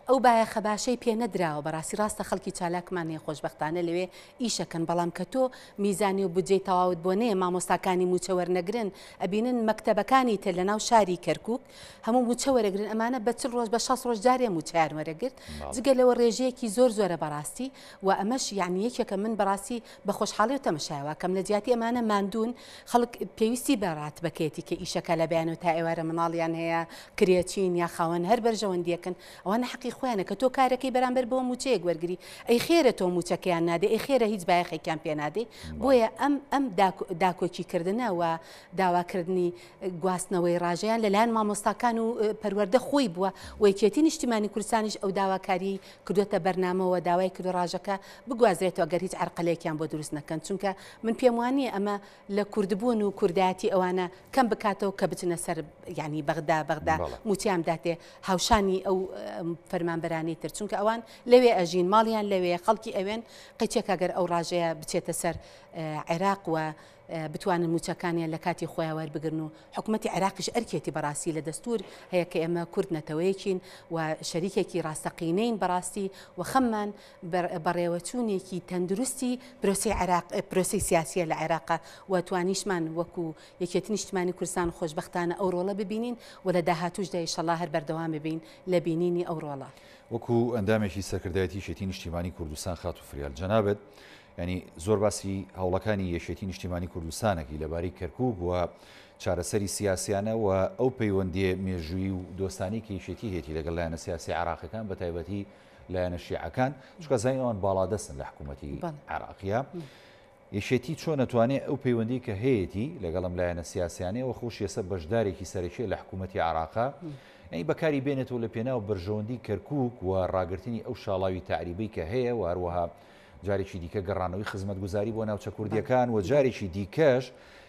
ئەو بایەخە باشەی پێ نەدراوە بەڕاستی ڕاستە خەڵکی چالاکمان هەیە خۆشبەختانە لەوێ ئیشەکەن بەڵام کە تۆ میزانی و بودجەی تەواوت بۆ نەیە مامۆستاکانی موچە وەرنەگرن ئەبینن مەکتەبەکانی تر لەناو شاری کەرکوک هەموو موچە وەرەگرن ئەمانە بە چل ڕۆژ بە 60 ڕۆژ جارێ موچەیان وەرەگرت جگە لەوە ڕێژەیەکی زۆر زۆرە بەڕاستی و ئەمەش یعنی یەکێکە من بەڕاستی بە خۆشحاڵی و تەمەشایەوە کەم لە جیاتی ئەمانە ماندوون خەڵک پێویستی بە ڕاتبەکەیەتی کە ئیشەکە لە بەیانەوە تا ئێوارە مناڵیان هەیە کرێچین یا خاوەن هەر بەرژەوەندیەکن ئەوانە حەقی خۆیانە کە تۆ کارەکەی بەرامبەر بۆ موچەیەک وەرگری ئەی خێرە تۆ موچەکەیان نادەی ئەی خێرە هیچ بایەخێکیان پێ نادەی بۆیە ئەم ئەم داکۆکی کردنە و داواکردنی گواستنەوەی ڕاژەیان لەلایەن مامۆستاکان و پەروەردە خۆی بووە و یەکێتی نیشتیمانی کوردستانیش ئەو داواکاریی کردووەتە بەرنامەوە داوای کردووە ڕاژەکە بگوازرێتەوە گەر هیچ عەرقەلەیەکیان بۆ دروست نەکەن چونکە من پێم وانییە ئەمە لە کوردبوون و کوردایەتی ئەوانە کەم بکاتەوە کە بچنە سەر یعنی بەغدا بەغدا موچەیان بداتێ هاوشانی ئەو فەرمانبەرانەی تر چونکە ئەوان لەوێ ئەژین ماڵیان لەوێ خەڵکی ئەوێن قەیچێکە گەر ئەو ڕاژەیە بچێتە سەر عێراق و بتوانن مووچەکانیان لە کاتی خۆیان وەربگرن و حکومەتی عێراقیش ئەرکێتی بەڕاستی لە دەستور هەیە کە ئێمە کورد نەتەوەیەکین و شەریکێکی ڕاستەقینەین بەڕاستی و خەممان بەڕێوەچوونێکی تەندروستی پرۆسەی عێراق پرۆسەی سیاسیە لە عێراقا و توانیشمان وەکو یەکێتی نیشتمانی کوردستان خۆشبەختانە ئەو ڕۆڵە ببینین و لە داهاتووشدا ئیشەڵا هەر بەردەوام ببین لە بینینی ئەو ڕۆڵە. وەکو ئەندامێکی سەرکردایەتی یەکێتی نیشتیمانی کوردستان خاتوو فریال جەنابت یانی زۆر باسی هەوڵەکانی یەکێتی نیشتیمانی کوردستانەکەی لەبارەی کەرکوک و چارەسەری سیاسیانە و ئەو پەیوەندیە مێژوویی و دۆستانەی کە یەکێتی هەیەتی لەگەڵ لایەنە سیاسی عێراقیەکان بە تایبەتی لایەنە شیعەکان چونکە زانین ئەوان باڵادەستن لە حکوومەتی عێراقیە یەکێتی چۆن ئەتوانێ ئەو پەیوەندی کە هەیەتی لەگەڵ ئەم لایەنە سیاسیانەیە خۆشی ئێستا بەشدارێکی سەرەکیە لە حکوومەتی عێراقا یانی بەکاری بێنێتەوە لە پێناو بەرژەوەندی کەرکوک و ڕاگرتنی ئەو شاڵاوی تەعریبەی کە هەیە و هەروەها جارێکی دیکە گەڕانەوەی خزمەتگوزاری بۆ ناوچە کوردیەکان و جارێکی دیکەش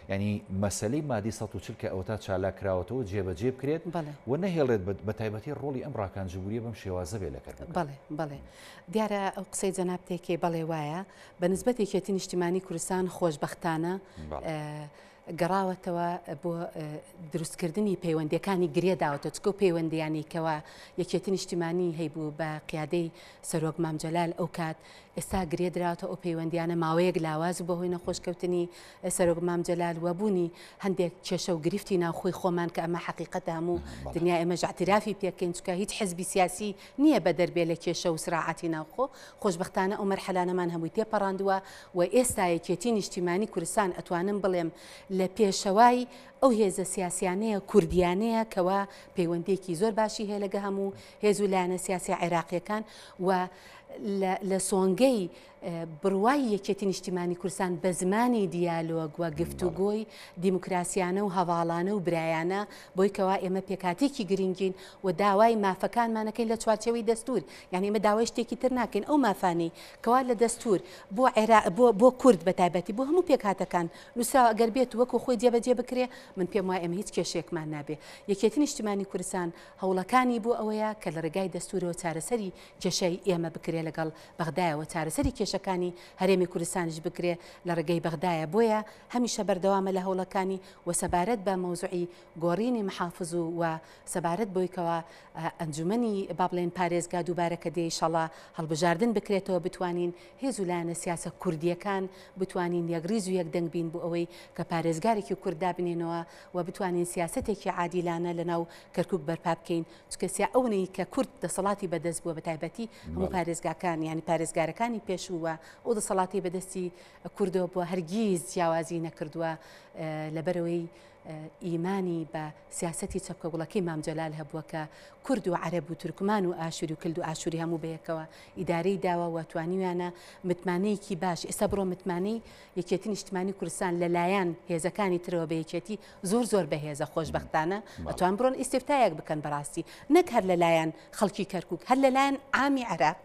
ینی مەسلەی مادی 140 کە ئەوتا چالاک کراوەتەوە جێبەجێ بکرێت و نەهێڵێت بە تایبەتی ڕۆڵی ئەم ڕاکان جبوریە بەم شێوازە بێ لە کەرکوک. بەڵێ بەڵێ دیارە ئەو قسەی جەناب تێکەی بەڵێ وایە بە نسبەت یەکێتی نیشتیمانی کوردستان خۆشبەختانە گەڕاوەتەوە بۆ دروستکردنی پەیوەندیەکانی گرێ داوەتە چکە و پەیوەندیانی کەوا یەکێتی نیشتیمانی هەیبوو بە قیادەی سەرۆک مام جەلال ئەو کات ئێستا گرێ دراوەتە ئەو پەیوەندیانە ماوەیەک لاواز بوو بەهۆی نەخۆشکەوتنی سەرۆک مام جەلال و بوونی هەندێک کێشە و گرفتی ناوخۆی خۆمان کە ئەمە حەقیقەتە هەموو دنیا ئێمەش اعترافی پێکەین چونکە هیچ حزبی سیاسی نییە بەدەر بێ لە کێشە و سراعاتی ناوخۆ خۆشبەختانە ئەو مەرحەلانەمان هەمووی تێپەڕاندووە و ئێستا یەکێتی نیشتیمانی کوردستان ئەتوانم بڵێم لە پێشەوای ئەو هێزە سیاسیانەیە کوردیانەیە کەوا پەیوەندیەکی زۆر باشی هەیە لەگە هەموو هێز و لایەنە سیاسیە عێراقیەکان و لە سۆنگەی بڕوای یەکێتی نیشتیمانی کوردستان بە زمانی دیالۆگ و گفتوگۆی دیموکراسیانە و هەڤاڵانە و برایانە بۆی کەوا ئێمە پێکهاتەیەکی گرنگین و داوای مافەکانمان ئەکەین لە چوارچێوەی دەستور یانی ئێمە داوای شتێکی تر ناکەین ئەو مافانەی کەوا لە دەستور بۆ عێرا بۆ بۆ کورد بە تایبەتی بۆ هەموو پێکهاتەکان نووسراوە ئەگەر بێت وەکو خۆی جێبەجێ بکرێ من پێم وایە ئێمە هیچ کێشەیەکمان نابێ یەکێتی نیشتیمانی کوردستان هەوڵەکانی بۆ ئەوەیە کە لە ڕێگای دەستورەوە چارەسەری کێشەی ئێمە بکرێ. لەگەڵ بەغدایە وە چارەسەری کێشەکانی هەرێمی کوردستانیش بکرێ لە ڕێگەی بەغدایە بۆیە هەمیشە بەردەوامە لە هەوڵەکانی وە سەبارەت بە مەوزوعی گۆڕینی محافز و وە سەبارەت بەوەی کەوا ئەنجومەنی با بڵێین پارێزگا دووبارە کە دێ ئیشەڵا هەڵبژاردن بکرێتەوە بتوانین هێز و لایەنە سیاسە کوردیەکان بتوانین یەکڕیز و یەکدەنگ بین بۆ ئەوەی کە پارێزگارێکی کورد دابنێنەوە و بتوانین سیاسەتێکی عادیلانە لەناو کەرکوک بەرپا بکەین چونکە سیا ئەونەی کە کورد دەسەڵاتی بەدەست بووە بەتایبەتی هەموو پارێزگاکان یانی پارێزگارەکانی پێشوو و ئەو دەسەڵاتی بەدەستی کوردەوە بووە هەرگیز جیاوازی نەکردووە لەبەرەوەی ئیمانی بە سیاسەتی چەپکە گوڵەکەی مام جەلال هەبووە کە کورد و عەرەب و تورکمان و ئاشوری و کلد و ئاشوری هەموو بەیەکەوە ئیدارەی داوە و توانیویانە متمانەیەکی باش ئێستا بڕۆ متمانەی یەکێتی نیشتمانی کوردستان لەلایەن هێزەکانی ترەوە بە یەکێتی زۆر زۆر بەهێزە خۆشبەختانە ئەتوان بڕۆن ئیستفتایەک بکەن بەڕاستی نەک هەر لەلایەن خەڵکی کەرکک هەر لەلایەن عامی عێراق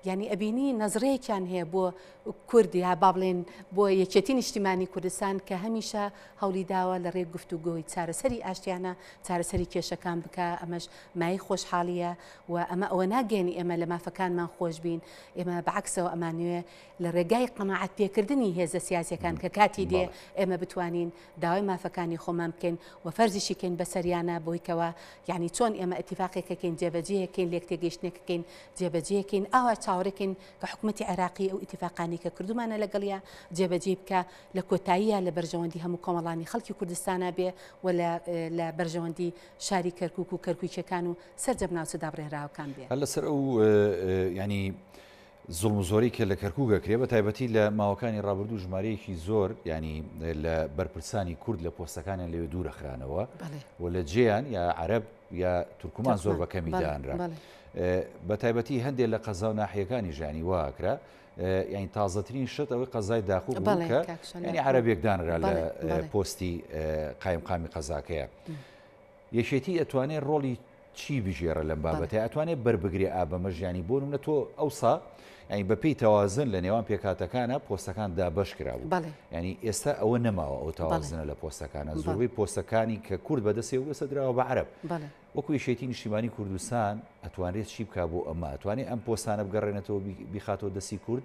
یانی ئەبینی نەزرەیەکیان هەیە بۆ کورد یا با بڵێن بۆ یەکێتی نیشتیمانی کوردستان کە هەمیشە هەوڵی داوە لە ڕێی گفتوگۆی چارەسەری ئاشتیانە چارەسەری کێشەکان بکا ئەمەش مایەی خۆشحاڵیە و ئەمە ئەوە ناگەیەنی ئێمە لە مافەکانمان خۆش بین ئێمە بەعەکسەوە ئەمانەوێ لە ڕێگای قەناعەت پێکردنی هێزە سیاسیەکان کە کاتی دێ ئێمە بتوانین داوای مافەکانی خۆمان بکەین و فەرزیشی کەین بەسەریانە بۆی کەوا یعنی چۆن ئێمە ئیتیفاقێکەکەین جێبەجێیەکەین لێک تێگەیشتنێکەکەین جێبەجێکەین ئاوا چاوەڕێکەین کە حکومەتی عێراقی ئەو ئیتیفاقانەی کە کردومانە لەگەڵیا جێبەجێی بکا لە کۆتاییا لە بەرژەوەندی هەموو کۆمەڵانی خەڵکی کوردستانا بێ و لە لە بەرژەوەندی شاری کەرکوک و کەرکوکیەکان و سەرجەم ناوچە دابڕێنراوەکان بێ. هەر لەسەر ئەو یانی زوڵم و زۆری کە لە کەرکوک ئەکرێ بە تایبەتی لە ماوەکانی ڕابردوو ژمارەیەکی زۆر یانی لە بەرپرسانی کورد لە پۆستەکانیان لەوێ دوورەخرانەوە و لە جێیان یا عەرەب یا تورکمان زۆر بە کەمی دانرا بە تایبەتی هەندێک لە قەزا و ناحیەکانی ژیانی واکرا یعنی تازەترین شت ئەوەی قەزای داخۆ کە ینی عەرەبێک دانرا لە پۆستی قایمقامی قەزاکەیە یەکێتی ئەتوانێ ڕۆڵی چی بگێڕە لەم بابەتە ئەتوانێ بەربگرێ ئا بەمە ژیانی بۆ منە تۆ ئەوسا ینی بەپێی تەوازن لە نێوان پێکاتەکانە پۆستەکان دابەش کرابوو ینی ئێستا ئەوە نەماوە ئەو تەوازنە لە پۆستەکانە زۆربەی پۆستەکانی کە کورد بەدەسێ و ئێستا دراوە بە عەرەب وەکو یەکێتی نیشتیمانی کوردستان ئەتوانرێت چی بکا بۆ ئەمە؟ ئەتوانێت ئەم پۆستانە بگەڕێنێتەوە بیخاتەوە دەستی کورد؟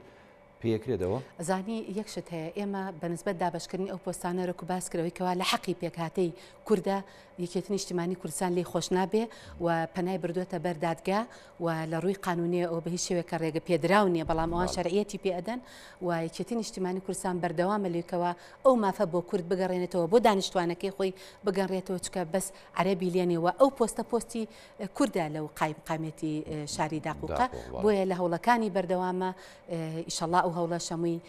پێیەکرێتەوە؟ ئەزانی یەک شت هەیە ئێمە بە نسبەت دابەشکردنی ئەو پۆستانە رەکو باس کرد ئەوەی کەوا لە حەقی پێکهاتەی کوردە یەکێتی نیشتیمانی کوردستان لێی خۆش نابێ و پەنای بردووەتە بەر دادگا و لە ڕووی قانونیەوە ئەوە بە هیچ شێوەیەک ڕێگە پێدراو نییە بەڵام ئەوان شەرعیەتی پێ ئەدەن و یەکێتی نیشتیمانی کوردستان بەردەوامە لەوەی کەوا ئەو مافە بۆ کورد بگەڕێنێتەوە بۆ دانیشتوانەکەی خۆی بگەڕێتەوە چونکە بەس عەرەبی لێ نیە و ئەو پۆستە پۆستی کوردە لەو قایمقامیەتی شاری داقوقە بۆیە لە هەوڵەکانی بەردەوامە ئیشەڵا ئەو هەوڵە شەمووی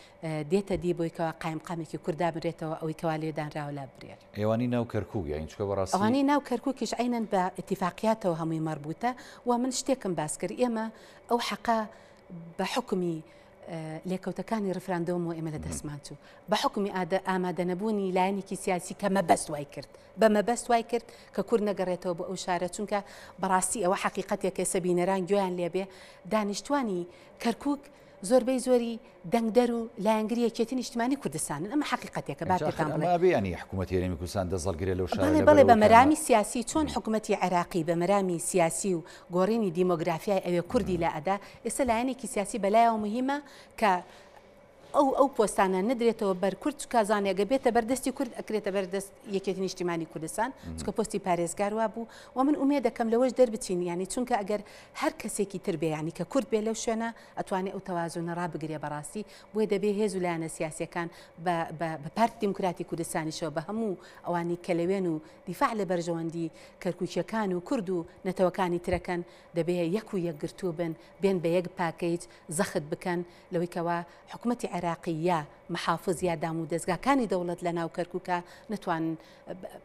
دێتە دی بۆی کەوا قایمقامێکی کورد دابنرێتەوە ئەوەی کەوا لێ دانراوە لاببرێت. ئەوانەی ناو کەرکوک یانی چونکە بەڕاستی. ئەوانەی ناو کەرکوکیش عەینەن بە ئیتیفاقیاتەوە هەمووی مەربوتە و من شتێکم باس کرد ئێمە ئەو حەقە بە حوکمی لێکەوتەکانی ڕفراندۆمەوە ئێمە لە دەستمان چوو بە حوکمی ئامادەنەبوونی لایەنێکی سیاسی کە مەبەست وای کرد بە مەبەست وای کرد کە کورد نەگەڕێتەوە بۆ ئەو شارە چونکە بەڕاستی ئەوە حەقیقەتێکە ئێستا بینەران گوێیان لێبێ دانیشتوانی کەرکوک زۆربەی زۆری دەنگدەر و لایەنگری یەکێتی نیشتمانی کوردستانن ئەمە حەقیقەتێکە با پێتان بڵێم. ئەمە ئەبێ یانی حکوومەتی هەرێمی کوردستان دەست هەڵگرێ لەو شارە بەڵێ بەڵێ بە مەرامی سیاسی چۆن حکوومەتی عێراقی بە مەرامی سیاسی و گۆڕینی دیمۆگرافیای ئەوێ کوردی لا ئەدا ئێستا لایەنێکی سیاسی بەلایەوە مهمە کە ئەو ئەو پۆستانە نەدرێتەوە بەر کورد چکا زانێ گە بێتە بەر دەستی کورد ئەکرێتە بەر دەست یەکێتی نیشتیمانی کوردستان چکە پۆستی پارێزگار وابوو و من ئومێ دەکەم لەوەش دەربچین ینی چونکە ئەگەر هەر کەسێکی تر بێ ینی کە کورد بێ لەو شوێنە ئەتوانێ ئەو تەوازونە ڕابگرێ بەڕاستی بۆیە دەبێ هێز و لایەنە سیاسیەکان بە بە بە پارتی دیموکراتی کوردستانیشەوە بە هەموو ئەوانی کە لەوێن و دیفاع لە بەرژەوەندی کەرکوکیەکان و کورد و نەتەوەکانی ترەکەن دەبێ یەک و یەکگرتوو بن بێن بە یەک پاکەیج زەخت بکەن لەوەی کەوا حکومەتی عێراقی یا محافز یا دام و دەزگاکانی دەوڵەت لە ناو کەرکوکا نەتوانن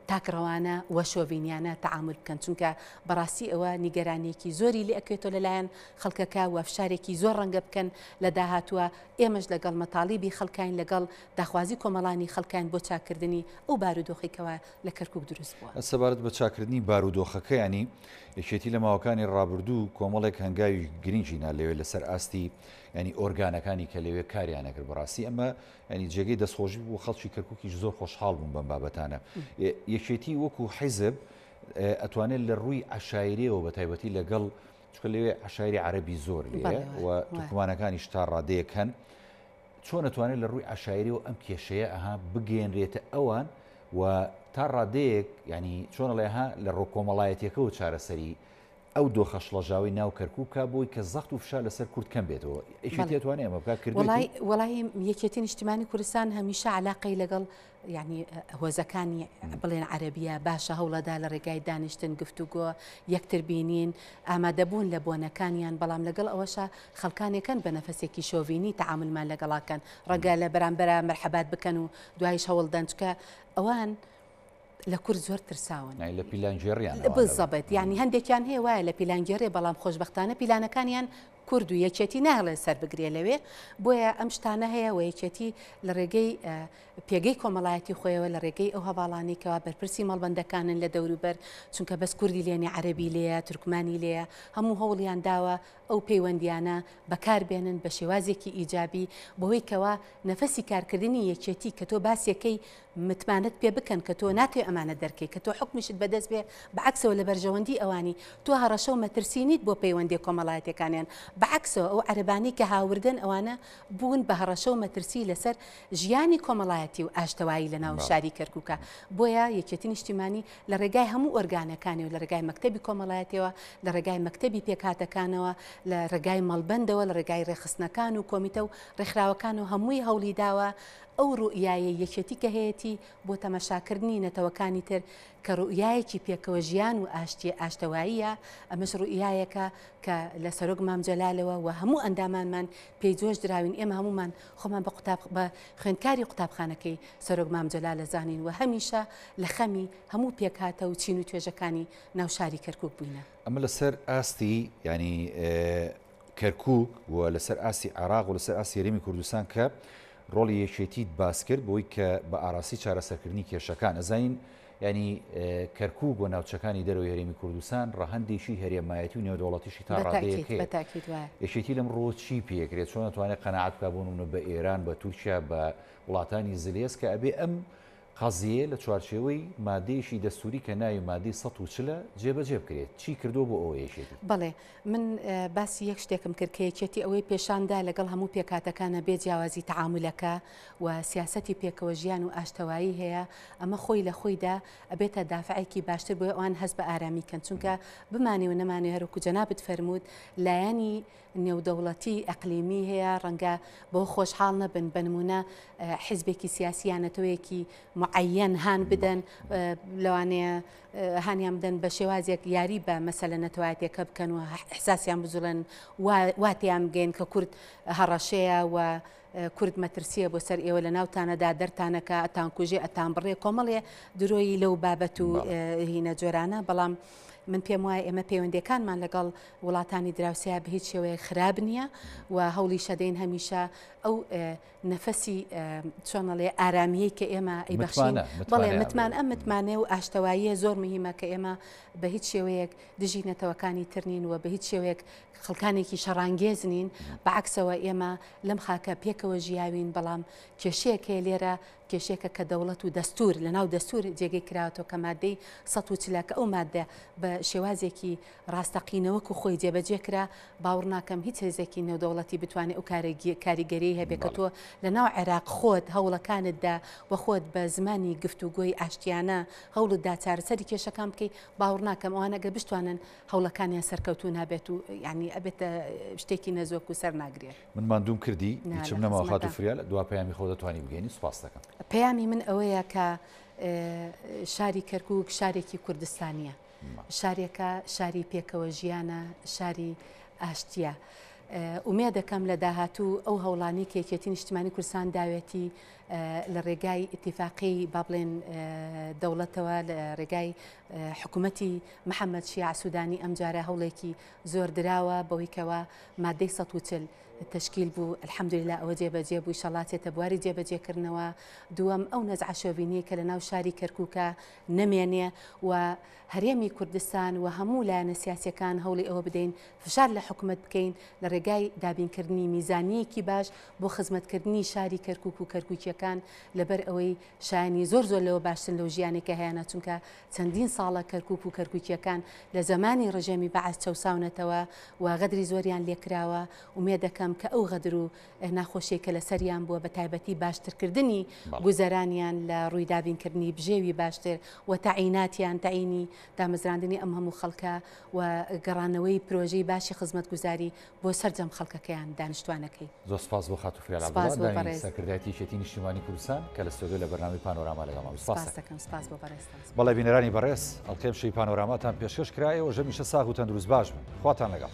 تاکڕەوانە و شۆڤینیانە تەعامول بکەن چونکە بەڕاستی ئەوە نیگەرانیەکی زۆری لێ ئەکەوێتەوە لەلایەن خەڵکەکە و فشارێکی زۆر ڕەنگە بکەن لە داهاتووە ئێمەش لەگەڵ مەتاڵیبی خەڵکاین لەگەڵ داخوازی کۆمەڵانی خەڵکاین بۆ چاککردنی ئەو بارودۆخەی کەوا لە کەرکوک دروست بووە. سەبارەت بە چاککردنی بارودۆخەکە یانی یەکێتی لە ماوەکانی ڕابردوو کۆمەڵێک هەنگاوی گرنگی نا لەوێ لەسەر ئاستی یانی ئۆرگانەکانی کە لەوێ کاریان ئەکرد بەڕاستی ئەمە ینی جێگەی دەستخۆشی بوو خەڵکی کەرکوکیش زۆر خۆشحاڵ بوون بەم بابەتانە یەکێتی وەکو حیزب ئەتوانێت لە ڕووی عشایرەوە بە تایبەتی لەگەڵ. چونکە لەوێ عەشایری عەرەبی زۆر لێیە و تورکمانەکانیش تا ڕادەیەک هەن، چۆن ئەتوانێت لە ڕووی عەشایریەوە ئەم کێشەیە ئەها بگەیەنرێتە ئەوان و تا ڕادەیەک یانی چۆن ئەڵێ ها لە ڕووە کۆمەڵایەتیەکەوە چارەسەری ئەو دۆخە شڵەژاوەی ناو کەرکوک بکا بۆی کە زەخت و فشار لەسەر کورد کەم بێتەوە یەکێتی ئەتوانێ ئەمە بکا کردوێتی؟ وەڵای یەکێتی نیشتیمانی کوردستان هەمیشە عەلاقەی لەگەڵ یانی هۆزەکانی بڵێن عەرەبیە باشە هەوڵەدا لە ڕێگای دانیشتن گفتوگۆ یەکتر بینین ئامادەبوون لە بۆنەکانیان بەڵام لەگەڵ ئەوەشا خەڵکانێکن بە نەفەسێکی شۆڤینی تەعامولمان لەگەڵاکەن ڕەنگە لە بەرامبەرا مەرحەبات بکەن و دوایش هەوڵدەن چکە ئەوان لە کورد زۆر ترساون. یانی لە پیلانگێڕیان ئەوان. بزەبت یانی هەندێکیان هەیە وایە لە پیلانگێڕێ بەڵام خۆشبەختانە پیلانەکانیان کورد و یەکێتی ناهێڵێ سەر بگرێ لەوێ بۆیە ئەم شتانە هەیە و یەکێتی لە ڕێگەی پێگەی کۆمەڵایەتی خۆیەوە لە ڕێگەی ئەو هەواڵانەی کەوا بەرپرسی مەڵبەندەکانن لە دەوروبەر چونکە بەس کوردی لێنی عەرەبی لێیە تورکمانی لێیە هەموو هەوڵیان داوە ئەو پەیوەندیانە بەکار بێنن بە شێوازێکی ئیجابی بەوەی کەوا نەفەسی کارکردنی یەکێتی کە تۆ باسیەکەی متمانەت پێ بکەن کە تۆ ناتەوێ ئەمانە دەرکەی کە تۆ حوکمیشت بەدەست بێ بە عەکسەوە لە بەرژەوەندی ئەوانی تۆ هەڕەشە و مەترسی نیت بۆ پەیوەندیە کۆمەڵایەتیەکانیان بە عەکسەوە ئەو عەرەبانەی کە هاوردەن ئەوانە بوون بە هەڕەشە و مەترسی لەسەر ژیانی کۆمەڵایەتی و ئاشتەوایی لە ناو شاری کەرکوکا بۆیە یەکێتی نیشتیمانی لە ڕێگای هەموو ئۆرگانەکانی و لە ڕێگای مەکتەبی کۆمەڵایەتیەوە لە ڕێگای مەکتەبی پێکهاتەکانەوە لە ڕێگای مەڵبەندەوە لە ڕێگای ڕێکخستنەکان و کۆمیتە و ڕێکخراوەکان و هەمووی هەوڵی داوە ئەو ڕوئیایەی یەکێتی کە هەیەتی بۆ تەمەشاکردنی نەتەوەکانی تر کە ڕوئیایەکی پێکەوە ژیان و ئاشتیە ئاشتەواییە، ئەمەش ڕوئیایەکە کە لە سەرۆک مام جەلالەوە و هەموو ئەندامانمان پێی جۆش دراوین، ئێمە هەموومان خۆمان بە قوتاب بە خوێندکاری قوتابخانەکەی سەرۆک مام جەلال ئەزانین و هەمیشە لە خەمی هەموو پێکهاتە و چین و توێژەکانی ناو شاری کەرکوک بووینە. ئەمە لەسەر ئاستی یانی کەرکوک و لەسەر ئاستی عێراق و لەسەر ئاستی هەرێمی کوردستان کە ڕۆڵی یەکێتیت باس کرد بۆی کە بە ئاراسی چارەسەرکردنی کێشەکان ئەزانین ینی کەرکوک و ناوچەکانی دەرەوەی هەرێمی کوردستان ڕەهەندێکی هەرێمایەتی و نێودەوڵەتیشی تا ڕادەیەک هەیە یەکێتی لەم ڕووە چی پێکرێت چۆن ئەتوانێت قەناعەت بکات بۆ نمونە بە ئێران بە تورکیا بە وڵاتانی زلهێز کە ئەبێ ئەم قەزیەیە لە چوارچێوەی مادەیەکی دەستووری کە ناوی مادەی 140 ە جێبەجێ بکرێت، چی کردووە بۆ ئەوە یەکێتی؟ بەڵێ، من باسی یەک شتێکم کرد کە یەکێتی ئەوەی پێشان دا لەگەڵ هەموو پێکهاتەکانە بێ جیاوازی تەعامولەکە و سیاسەتی پێکەوە ژیان و ئاشتەوایی هەیە، ئەمە خۆی لە خۆیدا ئەبێتە دافعێکی باشتر بۆیە ئەوان هەست بە ئارامی کەن، چونکە بمانەوێ و نەمانەوێ هەروەکو جەنابت فەرمووت لایەنی نێودەوڵەتی ئەقلیمی هەیە ڕەنگە بەوە خۆشحاڵ نەبن بە نمونە حیزبێکی سیاسی یان نەتەوەیەکی معەیەن هان بدەن لەوانەیە هانیان بدەن بە شێوازێک یاری بە مەسەلە نەتەوایەتیەکە بکەن و ئیحساسیان بجوڵێن وا تێیان بگەین کە کورد هەڕەشەیە و کورد مەترسیە بۆ سەر ئێوە لە ناوتانەدا دەرتانەکە ئەتانکوژێ ئەتانبڕێ کۆمەڵێ درۆیی لەو بابەت و هینە جۆرانە بەڵام من پێم وایە ئێمە پەیوەندیەکانمان لەگەڵ وڵاتانی دراوسێیا بە هیچ شێوەیەک خراپ نییە و هەوڵیشەدەین هەمیشە ئەو نەفەسی چۆن ئەڵێ ئارامیەی کە ئێمە ئەیبەخشین بەڵێ متمان ئەم متمانەیە و ئاشتەواییە زۆر مهمە کە ئێمە بە هیچ شێوەیەک دژی نەتەوەکانی تر نین و بە هیچ شێوەیەک خەڵکانێکی شەڕانگێز نین بە عەکسەوە ئێمە لەم خاکە پێکەوە ژیاوین بەڵام کێشەیەک هەیە لێرە کێشەیەکە کە دەوڵەت و دەستور لە ناو دەستور جێگەی کراوەتەوە کە مادەی 140 کە ئەو مادە بە شێوازێکی ڕاستەقینە وەکو خۆی جێبەجێ کرا، باوڕ ناکەم هیچ هێزێکی نێودەوڵەتی بتوانێ ئەو کاریگەریەی هەبێ کە تۆ لە ناو عێراق خۆت هەوڵەکانت دا و خۆت بە زمانی گفتوگۆی ئاشتیانە هەوڵت دا چارەسەری کێشەکان بکەی، باوڕ ناکەم ئەوان ئەگەر بشتوانن هەوڵەکانیان سەرکەوتوو نابێت و یانی ئەبێتە شتێکی نەزۆک و سەر ناگرێ. من ماندووم کردی هیچم نەماوە خاتوو فریال دوا پەیامی خۆت دەتوانی بگەیەنی سوپاست دەکەم. پەیامی من ئەوەیە کە شاری کەرکووک شارێکی کوردستانیە. شارێکە شاری پێکەوە ژیانە، شاری ئاشتییە. ئومێدەکەم لە داهاتوو ئەو هەوڵانەی کە یەکێتی نیشتیمانی کوردستان داوێتی لە ڕێگای ئیتیفاقی با بڵێن دەوڵەتەوە لە ڕێگای حکوومەتی محەممەد شیاع سوودانی ئەمجارە هەوڵێکی زۆر دراوە بەوەی کەوا مادەی 140. تەشکیل بوو الحمدللە ئەوە جێبەجێ بوو ئیشەڵا چێتە بواری جێبەجێکردنەوە، دووەم ئەو نەزعە شۆڤینیەی کە لەناو شاری کەرکوکە نەمێنێ و هەرێمی کوردستان و هەموو لایەنە سیاسیەکان هەوڵی ئەوە بدەین فشار لە حکومەت بکەین لە ڕێگای دابینکردنی میزانیەکی باش بۆ خزمەتکردنی شاری کەرکوک و کەرکوکیەکان لەبەر ئەوەی شایەنی زۆر زۆر لەوە باشترن لەو ژیانەی کە هەیانە چونکە چەندین ساڵە کەرکوک و کەرکوکیەکان لە زەمانی ڕژێمی بەعس چەوساونەتەوە و غەدری زۆریان لێکراوە ئومێدەکەم کە ئەو غەدر و ناخۆشیەی کە لەسەریان بووە بە تایبەتی باشترکردنی گوزەرانیان لە ڕووی دابینکردنی بژێوی باشتر و تەعیناتیان تەعینی دامەزراندنی ئەم هەموو خەڵکە و گەڕانەوەی پرۆژەی باشی خزمەتگوزاری بۆ سەرجەم خەڵکەکەیان دانیشتوانەکەی. زۆر سپاس بۆ خاتوو فریال سپاس عەبدوڵا بۆ ئەندامی بەڕێز. سەرکردایەتی یەکێتی نیشتیمانی کوردستان کە لە ستۆدیۆ لە بەرنامەی پانۆراما لەگەڵمان بوو. سپاس سپاس دەکەم. دەکەم سپاس بۆ بەڕێزتان. بەڵێ بینەرانی بەڕێز ئەڵقەی ئەمشەوی پانۆراماتان پێشکەش کرا ئێوەش هەمیشە ساغ و تەندروست باش بن. خواتان لەگەڵ.